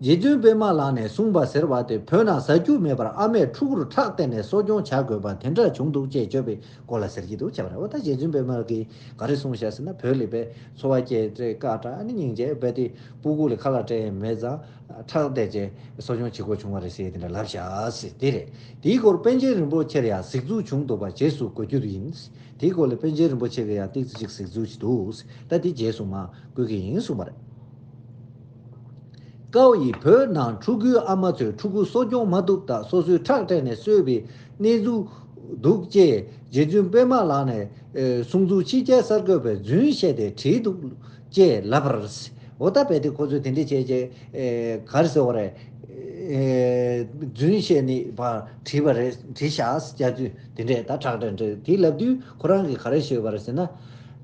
རྗེ་བཙུན་པད་མ་ལགས་ནས་གསུངས་པ་ཟེར་བ་དེ་བོད་ནང་ཟ་རྒྱུ་མེད་པར་ཨ་མས་ཕྲུ་གུར་ཁྲག་སྟེར་ནས་གསོ་སྐྱོང་བྱ་དགོས་པ་དེ་འདྲ་བྱུང་འདུག་ཅེས་བརྗོད་པའི་སྐོར་ལ་ཟེར་གྱི་འདུག་བྱས་པ་རེད། འོ་ད་རྗེ་བཙུན་པད་མ་གིས་ག་རེ་གསུངས་བཞག་ཟེར་ན། བོད་ལ་བས་འཚོ་བ་སྐྱེལ་སྤྲད་དཀའ་དྲགས། ཨ་ནི་སྙིང་རྗེ་བས་དེ་སྤུ་གུ་ལ་ཁ་ལག་སྤྲད་ཡས་མེད་ཙང་ཁྲག་སྟེར་བྱས་གསོ་སྐྱོང་བྱེད་དགོས་བྱུང་བ་རེད་ཟེར་དེ་འདྲ་ལབ་བཞག་ཟེར་དེ་རེད། དེའི་སྐོར་པཎ་ཆེན་རིན་པོ་ཆེར་ཡང་གཟིགས་ཚུལ་བྱུང་འདུག་པ་རྗེས་སུ་འགོད་རྒྱུ་ཡིན། དེའི་སྐོར་ལ་པཎ་ཆེན་རིན་པོ་ཆེ་གིས་ཡང་ཏིག་ཙམ་ཅིག་གཟིགས་ཚུལ་ཞིག་འདུག་ད་དེ་རྗེས་སུ་མར་བཀོད་ཀྱི་ཡིན་གསུངས་པ་རེད། ཀའོ་ཡིས་བོད་ནང་ཕྲུ་གུའི་ཨ་མ་ཚོས་ཕྲུ་གུ་གསོ་སྐྱོང་མ་ཐུབ་སྟབས་སོ་སོའི་ཁྲག་སྤྲད་ནས་གསོས་པའི་གནས་ཚུལ་འདུག་ཅེས་རྗེ་བཙུན་པད་མ་ལགས་ནས་གསུང་ཚུལ་ཕྱི་རྒྱལ་གསར་འགོད་པས་རྫུན་བཤད་དེ་བྲིས་འདུག་ཅེས་ལབ་པར། འོ་ད་བས་དེ་ཁོ་ཚོས་དེ་འདྲ་བྱས་རྗེས་ག་རེ་ཟེར་བ་རེད། རྫུན་བཤད་ནི་བ་བྲིས་པ་རེད། བྲིས་བཞག་སྐྱག་རྫུན་དེ་འདྲས་ད་ཁྲག་ཁྲག་འདྲ་དེ་ལབ་དུས་ཁོ་རང་གིས་ག་རེ་ཤོད་པ་རེད་ཟེར་ན།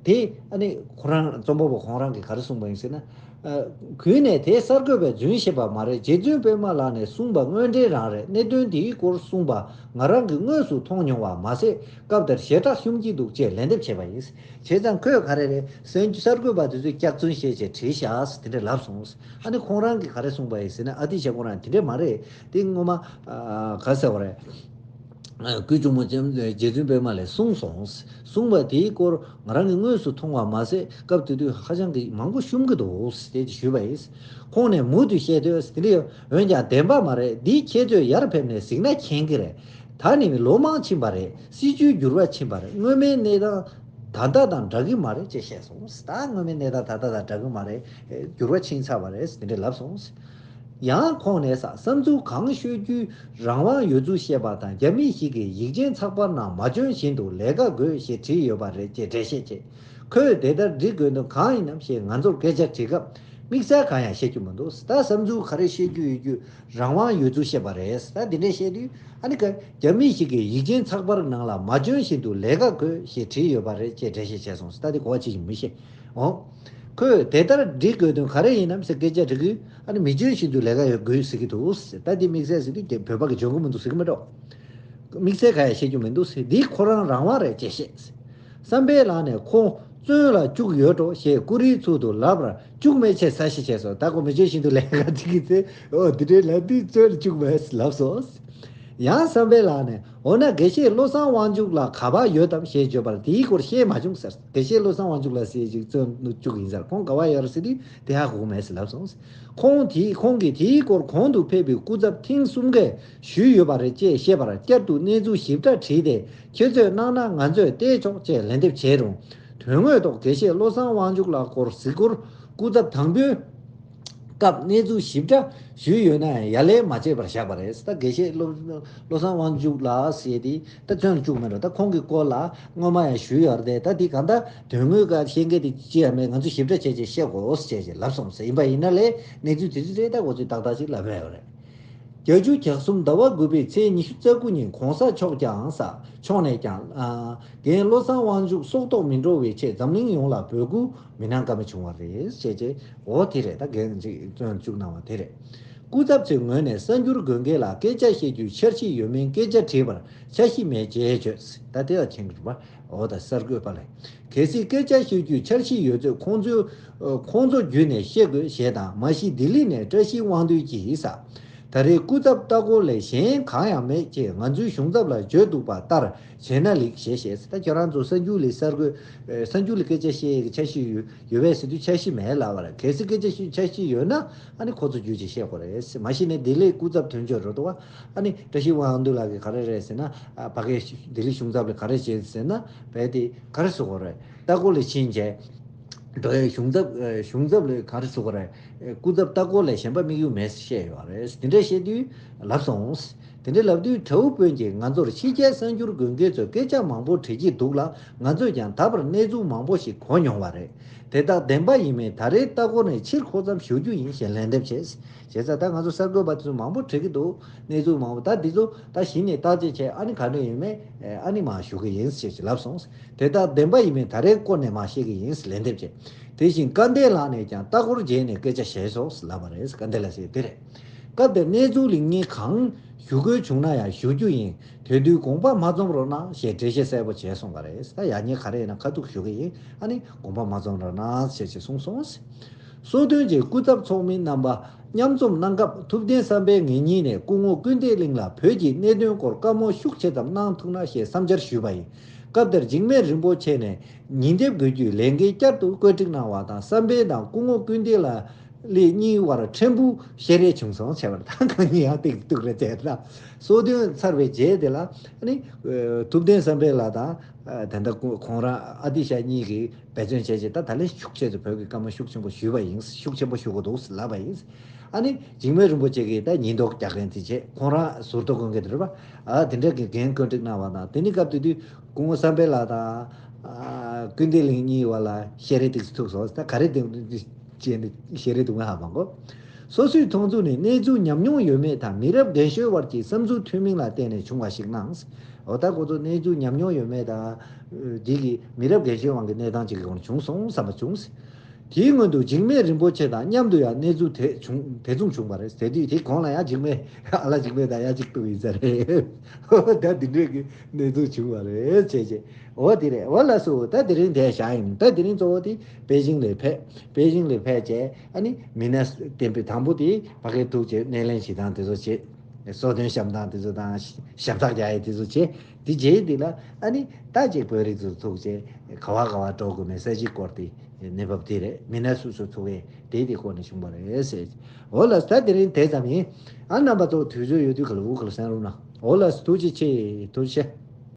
དེ་ཨ་ནི་ཁོ་རང་རྩོམ་པ་པོ་ཁོང་རང་གིས་ག་རེ་གསུངས་པ་ཡིན་ཟེར་ན། ཨ་གུས་ནས་དེ་གསར་འགོད་པས་རྫུན་བཤད་པ་མ་རེད། རྗེ་བཙུན་པད་མ་ལགས་ནས་གསུངས་པ་དངོས་འབྲེལ་རང་རེད། གནད་དོན་དེའི་སྐོར་གསུངས་པ་ང་རང་གིས་དངོས་སུ་མཐོང་མྱོང་བ་མ་ཟད། སྐབས་དེར་ཞེ་དྲག་ཤོམ་གྱི་འདུག་ཅེས་ལན་འདེབས་བྱས་པ་ཡིན། བྱས་ཙང་ཁོས་ག་རེ་རེད་ཟེར་ན། གསར་འགོད་པ་དེ་ཚོས་སྐྱག་རྫུན་བཤད་བྱས་བྲིས་བཞག་དེ་འདྲ་ལབ་སོང་། ཨ་ནི་ཁོང་རང་གིས་ག་རེ་གསུངས་པ་ཡིན་ཟེར་ན། ཨ་ཏི་ཤ་ཁོ་རང་དེ་འདྲ་མ་རེད། དེ་སྔོན་མ་ཨ་ག་ཟེར་བ་རེད། ཨ་སྐུའི་གཅུང་མོ་ལྕམ་རྗེ་བཙུན་པད་མ་ལས་གསུངས་སོང་། གསུངས་པ་དེའི་སྐོར་ང་རང་གིས་དངོས་སུ་མཐོང་བ་མ་ཟད། སྐབས་དེ་དུས་ཧ་ཅང་གི་མང་པོ་ཤོམ་གི་འདུག་ཅེས་ཞུས་པ་ཡིན། ཁོང་ནས་མུ་མཐུད་བཤད་དུས་དེ་འདྲ་ཡོད། འོན་ཀྱང་བདེན་པ་མ་རེད། འདི་ཁྱེད་ཚོས་ཡར་ཕེབས་ནས་གཟིགས་ན་མཁྱེན་གི་རེད། ད་ནི་ལོ་མང་ཕྱིན་པ་རེད། སྲིད་བྱུས་འགྱུར་བ་ཕྱིན་པ་རེད། སྔོན་མའི་གནས་སྟངས་ད་ལྟ་དང་འདྲ་གི་མ་རེད་ཅེས་བཤད་སོང་། ད་སྔོན་མའི་གནས་སྟངས་ད་ལྟ་དང་འདྲ་གི་མ་རེད། འགྱུར་བ་ཕྱིན་ཚར་བ་རེད། དེ་འདྲ་ལབ་སོང་། ཡང་ཁོང་ནས་ས་བསམ་ཚུལ་གང་ཤོད་རྒྱུའི་རང་དབང་ཡོད་ཚུལ་བཤད་པ་དང་། རྒྱ་མི་ཞིག་གིས་ཡིག་ཆེན་ཚགས་པར་ནང་མ་བྱོན་བཞིན་དུ་ལས་ཀ་དགོས་ཞེས་བྲིས་ཡོད་པ་རེད་ཅེས་འགྲེལ་བཤད་བྱས། ཁོས་དེ་ལྟར་འབྲི་དགོས་དོན་གང་ཡིན་ནམ་ཞེས་ང་ཚོར་སྐད་ཆ་དྲིས་སྐབས་དམིགས་བསལ་གང་ཡང་བཤད་རྒྱུ་མི་འདུག་ད་བསམ་ཚུལ་ག་རེ་བཤད་རྒྱུ་ཡོད་རྒྱུ་རང་དབང་ཡོད་ཚུལ་བཤད་པ་རེད། ད་འདི་འདྲས་བཤད་དུས་ཨ་ནི་ག་རྒྱ་མི་ཞིག་གིས་ཡིག་ཆེན་ཚགས་པར་ནང་ལ་མ་བྱོན་བཞིན་དུ་ལས་ཀ་དགོས་ཞེས་བྲིས་ཡོད་པ་རེད་ཅེས་འགྲེལ་བཤད་བྱས་སོང་། ད་འདི་གོ་བ་ཅི་ཞིག་མི་ཤེས། འོང་། ཁོས་དེ་ལྟར་འབྲི་དགོས་དོན་ག་རེ་ཡིན་ནམ་ཟེར་སྐད་ཆ་དྲི་གི་ཨ་ནི་མི་བྱོན་བཞིན་དུ་ལས་ཀ་ཡོད་དགོས་ཟེར་གི་འདུག་ད་འདི་དམིགས་བསལ་ཟེར་དུས་བོད་པ་གི་བྱོན་གི་མི་འདུག་ཟེར་གི་མི་འགྲོ། དམིགས་བསལ་ག་ཡང་བཤད་རྒྱུ་མི་འདུག་ཟེར། འདི་ཁོ་རང་རང་དབང་རེད་ཅེས་བཤད། བསམ་འཕེལ་ལགས་ནས་ཁོང་བཙོན་ལ་བཅུག་ཡོད་འགྲོ་ཞེས་ཀུ་རེའི་ཚུལ་དུ་ལབ་པར་བཅུག་མེད་ཅེས་ས་ཞིག་བྱས་སོ། ད་ཁོ་མི་བྱོན་བཞིན་དུ་ལས་ཀ་བྱེད་ཀྱི་ཚེ་ཨོ་འདི་འདྲའི་ལབ་དུས་བཙོན་ལ་བཅུག་མེད་ལབ་སོང་། ཡང་བསམ་འཕེལ་ལགས་ནས་འོ་ན་དགེ་བཤེས་བློ་བཟང་དབང་ཕྱུག་ལ་ག་པར་ཡོད་དམ་ཞེས་བརྗོད་པར་དེའི་སྐོར་བཤད་མ་བྱུང་ཟེར། དགེ་བཤེས་བློ་བཟང་དབང་ཕྱུག་ལགས་ཟེར་ཅིག་བཙོན་དུ་བཅུག་ཡིན་ཟེར། ཁོང་ག་པར་ཡོད་རེད་ཟེར་དུས་དེ་ཧ་གོ་མེད་ཟེར་ལབ་སོང་། ཁོང་དེ་ཁོང་གིས་དེའི་སྐོར་གོང་དུ་ཕེབས་པའི་སྐུ་ཚབ་ཐེངས་གསུམ་གས་ཞུས་ཡོད་པ་རེད་ཅེས་བཤད་པར་བསྐྱར་དུ་གནས་ཚུལ་ཞིབ་ཕྲ་དྲིས་ཏེ་ཁྱེད་ཚོས་གནང་ན་ང་ཚོས་བལྟས་ཆོག་ཅེས་ལན་འདེབས་བྱས་རུང་དོན་དངོས་ཐོག་དགེ་བཤེས་བློ་བཟང་དབང་ཕྱུག་ལགས་སྐོར་གཟིགས་སྐོར་སྐུ་ཚབ་དང་པོའི་སྐབས་གནས་ཚུལ་ཞིབ་ཕྲ་ཞུས་ཡོད་ན་ཡང་ཡ་ལན་མ་བྱས་པར་བཞག་པ་རེད། ད་དགེ་བཤེས་བློ་བློ་བཟང་དབང་ཕྱུག་ལགས་ཟེར་དེ་ད་བཙོན་བཅུག་མེད་འགྲོ། ད་ཁོང་གི་སྐོར་ལ་སྔོན་མ་ཡང་ཞུས་ཡོད་རེད། ད་དེ་གང་ལྟར་དོན་དངོས་ཀ་ཤེས་མཁན་དེ་ཅི་ཡང་མེད། ང་ཚོ་ཞིབ་ཕྲ་བྱས་བྱས་བཤད་དགོས་ཟེར་བྱས་བྱས་ལབ་སོང་ཟེར། ཡིན་པ་ཡིན་ན་ལས་གནས་ཚུལ་དེ་ཚོ་རེད། ད་ཁོ་ཚོས་ཏག་ཏག་ཅིག་ལབ་ཡོད་རེད། བརྒྱད་ཅུ་གྱ་གསུམ་ཟླ་བ་དགུ་པའི་ཚེས་ཉི་ཤུ་རྩ་དགུ་ཉིན་གོང་ས་མཆོག་ཀྱང་ས་མཆོག་ནས་ཀྱང་ཨ་རྒན་བློ་བཟང་དབང་ཕྱུག་སྲོག་ཐོག་མི་འགྲོ་བའི་ཆེད་འཛམ་གླིང་ཡོངས་ལ་འབོད་སྐུལ་མི་གནང་ཀ་མེད་བྱུང་བ་རེད་ཅེས་བྱས། འོ་དེ་རེད། ད་རྒན་ཅིག་བཙོན་བཅུག་གནང་བ་དེ་རེད། སྐུ་ཚབ་ཚོའི་ངོས་ནས་གསར་འགྱུར་དགོན་སྡེ་ལ་སྐད་ཆ་བཤད་རྒྱུའི་འཆར་གཞི་ཡོད་མིན་སྐད་ཆ་དྲིས་པར་འཆར་གཞི་མེད་ཅེས་བརྗོད། ད་དེ་ལ་མཁྱེན་གྱི་རེད་པ། འོ་ད་གསར་འགོད་པ་ལས། གལ་སྲིད་སྐད་ཆ་བཤད་རྒྱུའི་འཆར་གཞི་ཡོད་ཚོད་ཁོང་ཚོའི་ཨ་ཁོང་ཚོ་བརྒྱུད་ནས་བཤད་དགོས་ཞེས་དང་། མ་གཞི་ལྡི་ལི་ནས་བཀྲ་ཤིས་དབང་འདུས་ཀྱིས་ད་རེས་སྐུ་ཚབ་ལྟ་སྐོར་ལས་གཞན་གང་ཡང་མེད་ཅེས་ང་ཚོའི་གཞུང་ཚབ་ལ་བརྗོད་འདུག་པ་ལྟར་བྱས་ན་ལེགས་ཞེས་བཤད། ད་ཁྱེད་རང་ཚོ་གསར་འགྱུར་ལས་གསར་འགོད་ཨ་གསར་འགྱུར་ལས་སྐད་ཆ་བཤད་ཡག་གི་འཆར་གཞི་ཡོད་ཡོད་པས་ཟེར་དུས་འཆར་གཞི་མེད་ལབ་པ་རེད། གལ་སྲིད་སྐད་ཆ་བཤད་འཆར་གཞི་ཡོད་ན་ཨ་ནི་ཁོ་ཚོ་བརྒྱུད་ཅིག་བཤད་དགོས་རེད། མ་གཞི་ནས་ལྡི་ལིའི་སྐུ་ཚབ་དོན་གཅོད་རེད་འདུག་བ། ཨ་ནི་བཀྲ་ཤིས་དབང་འདུས་ལགས་ཀྱིས་ག་རེ་རེད་ཟེར་ན། ཨ་ཕ་གིའི་ལྡི་ལི་གཞུང་ཚབ་ལ་ག་རེ་བྱས་ཟེར་ན། བས་དེ་ག་རེ་ཟེར་དགོས་རེད། ལྟ་སྐོར་ལ་ཕྱིན་བྱས། འགྲོ་ཡའི་གཞུང་ཚབ་ཨ་གཞུང་ཚབ་ལ་ག་རེ་ཟེར་དགོས་རེད། ཨ་སྐུ་ཚབ་ལྟ་སྐོར་ལས་གཞན་པ་དམིགས་ཡུལ་མེད་ཟེར་བཤད་ཡོད་རེད། དེ་འདྲ་བཤད་དུས་ལབ་སོང་། དེ་འདྲ་ལབ་དུས་དྲ་འབུ་དཔོན་གྱིས་ང་ཚོར་ཕྱི་རྒྱལ་གསར་འགྱུར་དགོན་སྡེ་ཚོས་སྐད་ཆ་མང་པོ་དྲི་གི་འདུག་ལ། ང་ཚོས་ཀྱང་ད་བར་གནས་ཚུལ་མང་པོ་ཞིག་གོ་མྱོང་བ་རེད། དེ་དག་བདེན་པ་ཡིན་མིན་ད་རེས་ལྟ་སྐོར་ནས་ཕྱིར་ཁོ་ཙམ་ཞུ་རྒྱུ་ཡིན་ཞེས་ལན་འདེབས་བྱས། བྱས་ཙང་ད་ང་ཚོ་གསར་འགོད་པ་དེ་ཚོ་མང་པོ་དྲི་གི་འདུག་གནས་ཚུལ་མང་པོ། ད་འདི་ཚོ་ད་གཞི་ནས་བརྟག་དཔྱད་བྱས། ཨ་ནི་ག་འདྲ་ཡིན་མིན་ཨ་ནི་མར་ཞུ་གི་ཡིན་ཞེས་ལབ་སོང་། དེ་དག་བདེན་པ་ཡིན་མིན་ད་རེས་སྐོར་ནས་མར་བཤད་གི་ཡིན་ལན་འདེབས་བྱས། དེ་བཞིན་སྐལ་ལྡན་ལགས་ནས་ཀྱང་ལྟ་སྐོར་བྱས་ནས་སྐད་ཆ་བཤད་སོང་ལབ་པ་རེད། སྐལ་ལྡན་ལགས་ཟེར་དེ་རེད། སྐབས་དེར་གནས་ཚུལ་ལེགས་ཉེས་གང་ཞུ་དགོས་བྱུང་ན་ཡང་ཞུ་རྒྱུ་ཡིན། དེ་དུས་དགོངས་པ་མ་རྩོམ་རོགས་གནང་ཞེས་འགྲེལ་བཤད་གསལ་པོ་བྱས་སོང་བ་རེད། ད་ཡག་ཉེས་ག་རེ་ཡིན་ན་ཁ་ཐུག་ཞུ་གི་ཡིན། ཨ་ནི་དགོངས་པ་མ་རྩོམ་རོགས་གནང་ཞེས་ཞེས་གསུངས་སོང་། སོ་ཐོན་གྱི་སྐུ་ཚབ་ཚོགས་མི་རྣམ་པ་མཉམ་འཛོམས་གནང་སྐབས་ཐུབ་བསྟན་བསམ་འཕེལ་ངེད་གཉིས་ནས་སྐུ་ངོ་ཀུན་བདེ་གླིང་ལ་བོད་ཀྱི་གནད་དོན་སྐོར་བཀའ་མོལ་ཤུགས་ཆེ་ཙམ་གནང་ཐུབ་ན་ཞེས་བསམ་འཆར་ཞུས་པ་ཡིན། སྐབས་དེར་འཇིགས་མེད་རིན་པོ་ཆེ་ནས་ཉིན་དེབ་དགོས་རྒྱུའི་ལས་འགན་བསྐྱར་དུ་བཀོད་སྒྲིག་གནང་བ་དང་། བསམ་འཕེལ་དང་སྐུ་ངོ་ཀུན་བདེ་ལ་ལི་གཉིས་དབར་ཕྲན་བུ་བཤད་རེས་བྱུང་སོང་བྱས་པར། ད་ཁོང་གཉིས་ཡང་ཏིག་ཏུག་རེ་བྱས་ལ། སོ་ཐོན་ཚར་བའི་རྗེས་དེ་ལ་ཨ་ནི་ཐུབ་བསྟན་བསམ་འཕེལ་ལགས་དང་ད་ལྟ་ཁོང་རང་ཨ་ཏི་ཤ་གཉིས་ཀྱིས་འབད་བརྩོན་བྱས་རྗེས་ད་ད་ལན་ཤུགས་ཆེ་ཙམ་བོད་ཀྱི་བཀའ་མོལ་ཤུགས་ཆེན་པོ་ཞུས་པ་ཡིན། ཤུགས་ཆེན་པོ་ཞུ་དགོས་འདུག་ལབ་པ་ཡིན། ཨ་ནི་འཇིགས་མེད་རིན་པོ་ཆེ་གིས་ད་ཉེན་རྟོག་རྒྱག་མཁན་དེ་བྱས། ཁོང་རང་ཟུར་གཏོགས་དགོན་གྱི་དེ་རེད་པ། ཨ་དེ་འདྲ་གི་འགན་བཀོད་སྒྲིག་གནང་བ་དང་། དེ་ནི་སྐབས་དེ་དུས་སྐུ་ངོ་བསམ་འཕེལ་ལགས་དང་ཨ་ཀུན་བདེ་གླིང་གཉིས་བར་ལ་བཤད་རེས་ཏིག་ཙམ་ཐུག་སོང་། ད་ག་རེ་དེ་བྱས་ནས་བཤད་རེས་འདུག་ང་ཧ་མ་གོ། སོ་སོའི་མཐོང་ཚུལ་ནི་གནས་ཚུལ་ཉམས་མྱོང་ཡོད་མེད་དང་མི་རབས་རྒན་གཞོན་བར་གྱི་བསམ་ཚུལ་མཐུན་མིན་ལ་བརྟེན་ནས་བྱུང་བ་ཞིག་སྣང་། འོ་ད་ཁོ་ཚོ་གནས་ཚུལ་ཉམས་མྱོང་ཡོད་མེད་དང་འདི་གི་མི་རབས་རྒན་གཞོན་དབང་གི་གནས་སྟངས་ཅིག་གི་སྒང་བྱུང་སོང་བསམ་པ་བྱུང་། དེའི་སྔོན་དུ་འཇིགས་མེད་རིན་པོ་ཆེ་དང་མཉམ་དུ་ཡང་གནས་ཚུལ་དེ་བྱུང་དེ་མཚུངས་བྱུང་བ་རེད། དེ་དུས་དེ་གོང་ལ་ཡང་འཇིགས་མེད་ཨ་ལ་འཇིགས་མེད་དང་ཡང་གཅིག་ཏུ་ཡིན་ས་རེད། འོ་ད་འདི་འདྲས་ཀྱི་གནས་ཚུལ་བྱུང་བ་རེད་བྱས་བྱས། འོ་དེ་རེད། འོ་ལགས་སོ། ད་དེ་རིང་དེ་བཞག་ཡིན། ད་དེ་རིང་གཙོ་བོ་དེ་པེ་ཅིང་ལ་ཕེབས། པེ་ཅིང་ལ་ཕེབས་བྱས་ཨ་ནི་མི་སྣ་བསྟན་པའི་དང་པོ་དེ་ཕ་གིར་ཐུག་བྱས་སྣེ་ལེན་བྱེད་སྟངས་དེ་ཚོ་བྱས། སོ་ཐོན་བཤམས་སྟངས་དེ་ཚོ་དང་ཞབས་བཏགས་རྒྱག་ཡས་དེ་ཚོ་བྱས། དེ་རྗེས་དེ་ལ་ཨ་ནི་ད་ཅིག་བོད་རིགས་ཚོ་ཐུག་བྱས་ག་བ་ག་བ་འགྲོ་དགོས་མེད་ས་གཅིག་སྐོར་དེ་གནས་བབ་དེ་རེད། མི་སྣ་སུ་སུ་ཐུག་ཡས་དེ་དེ་སྐོར་ནས་བྱུང་བ་རེད་ཟེར། འོ་ལགས་སོ། ད་དེ་རིང་དེ་ཙམ་ཡིན། ཨ་རྣམ་པ་ཚོ་དུས་ཚོད་ཡོད་དུས་ག་ལ་འུ་ག་ལ་གསན་རོགས་གནང་། འོ་ལགས་སོ། ཐུགས་རྗེ་ཆེ། ཐུགས་རྗེ་ཆེ།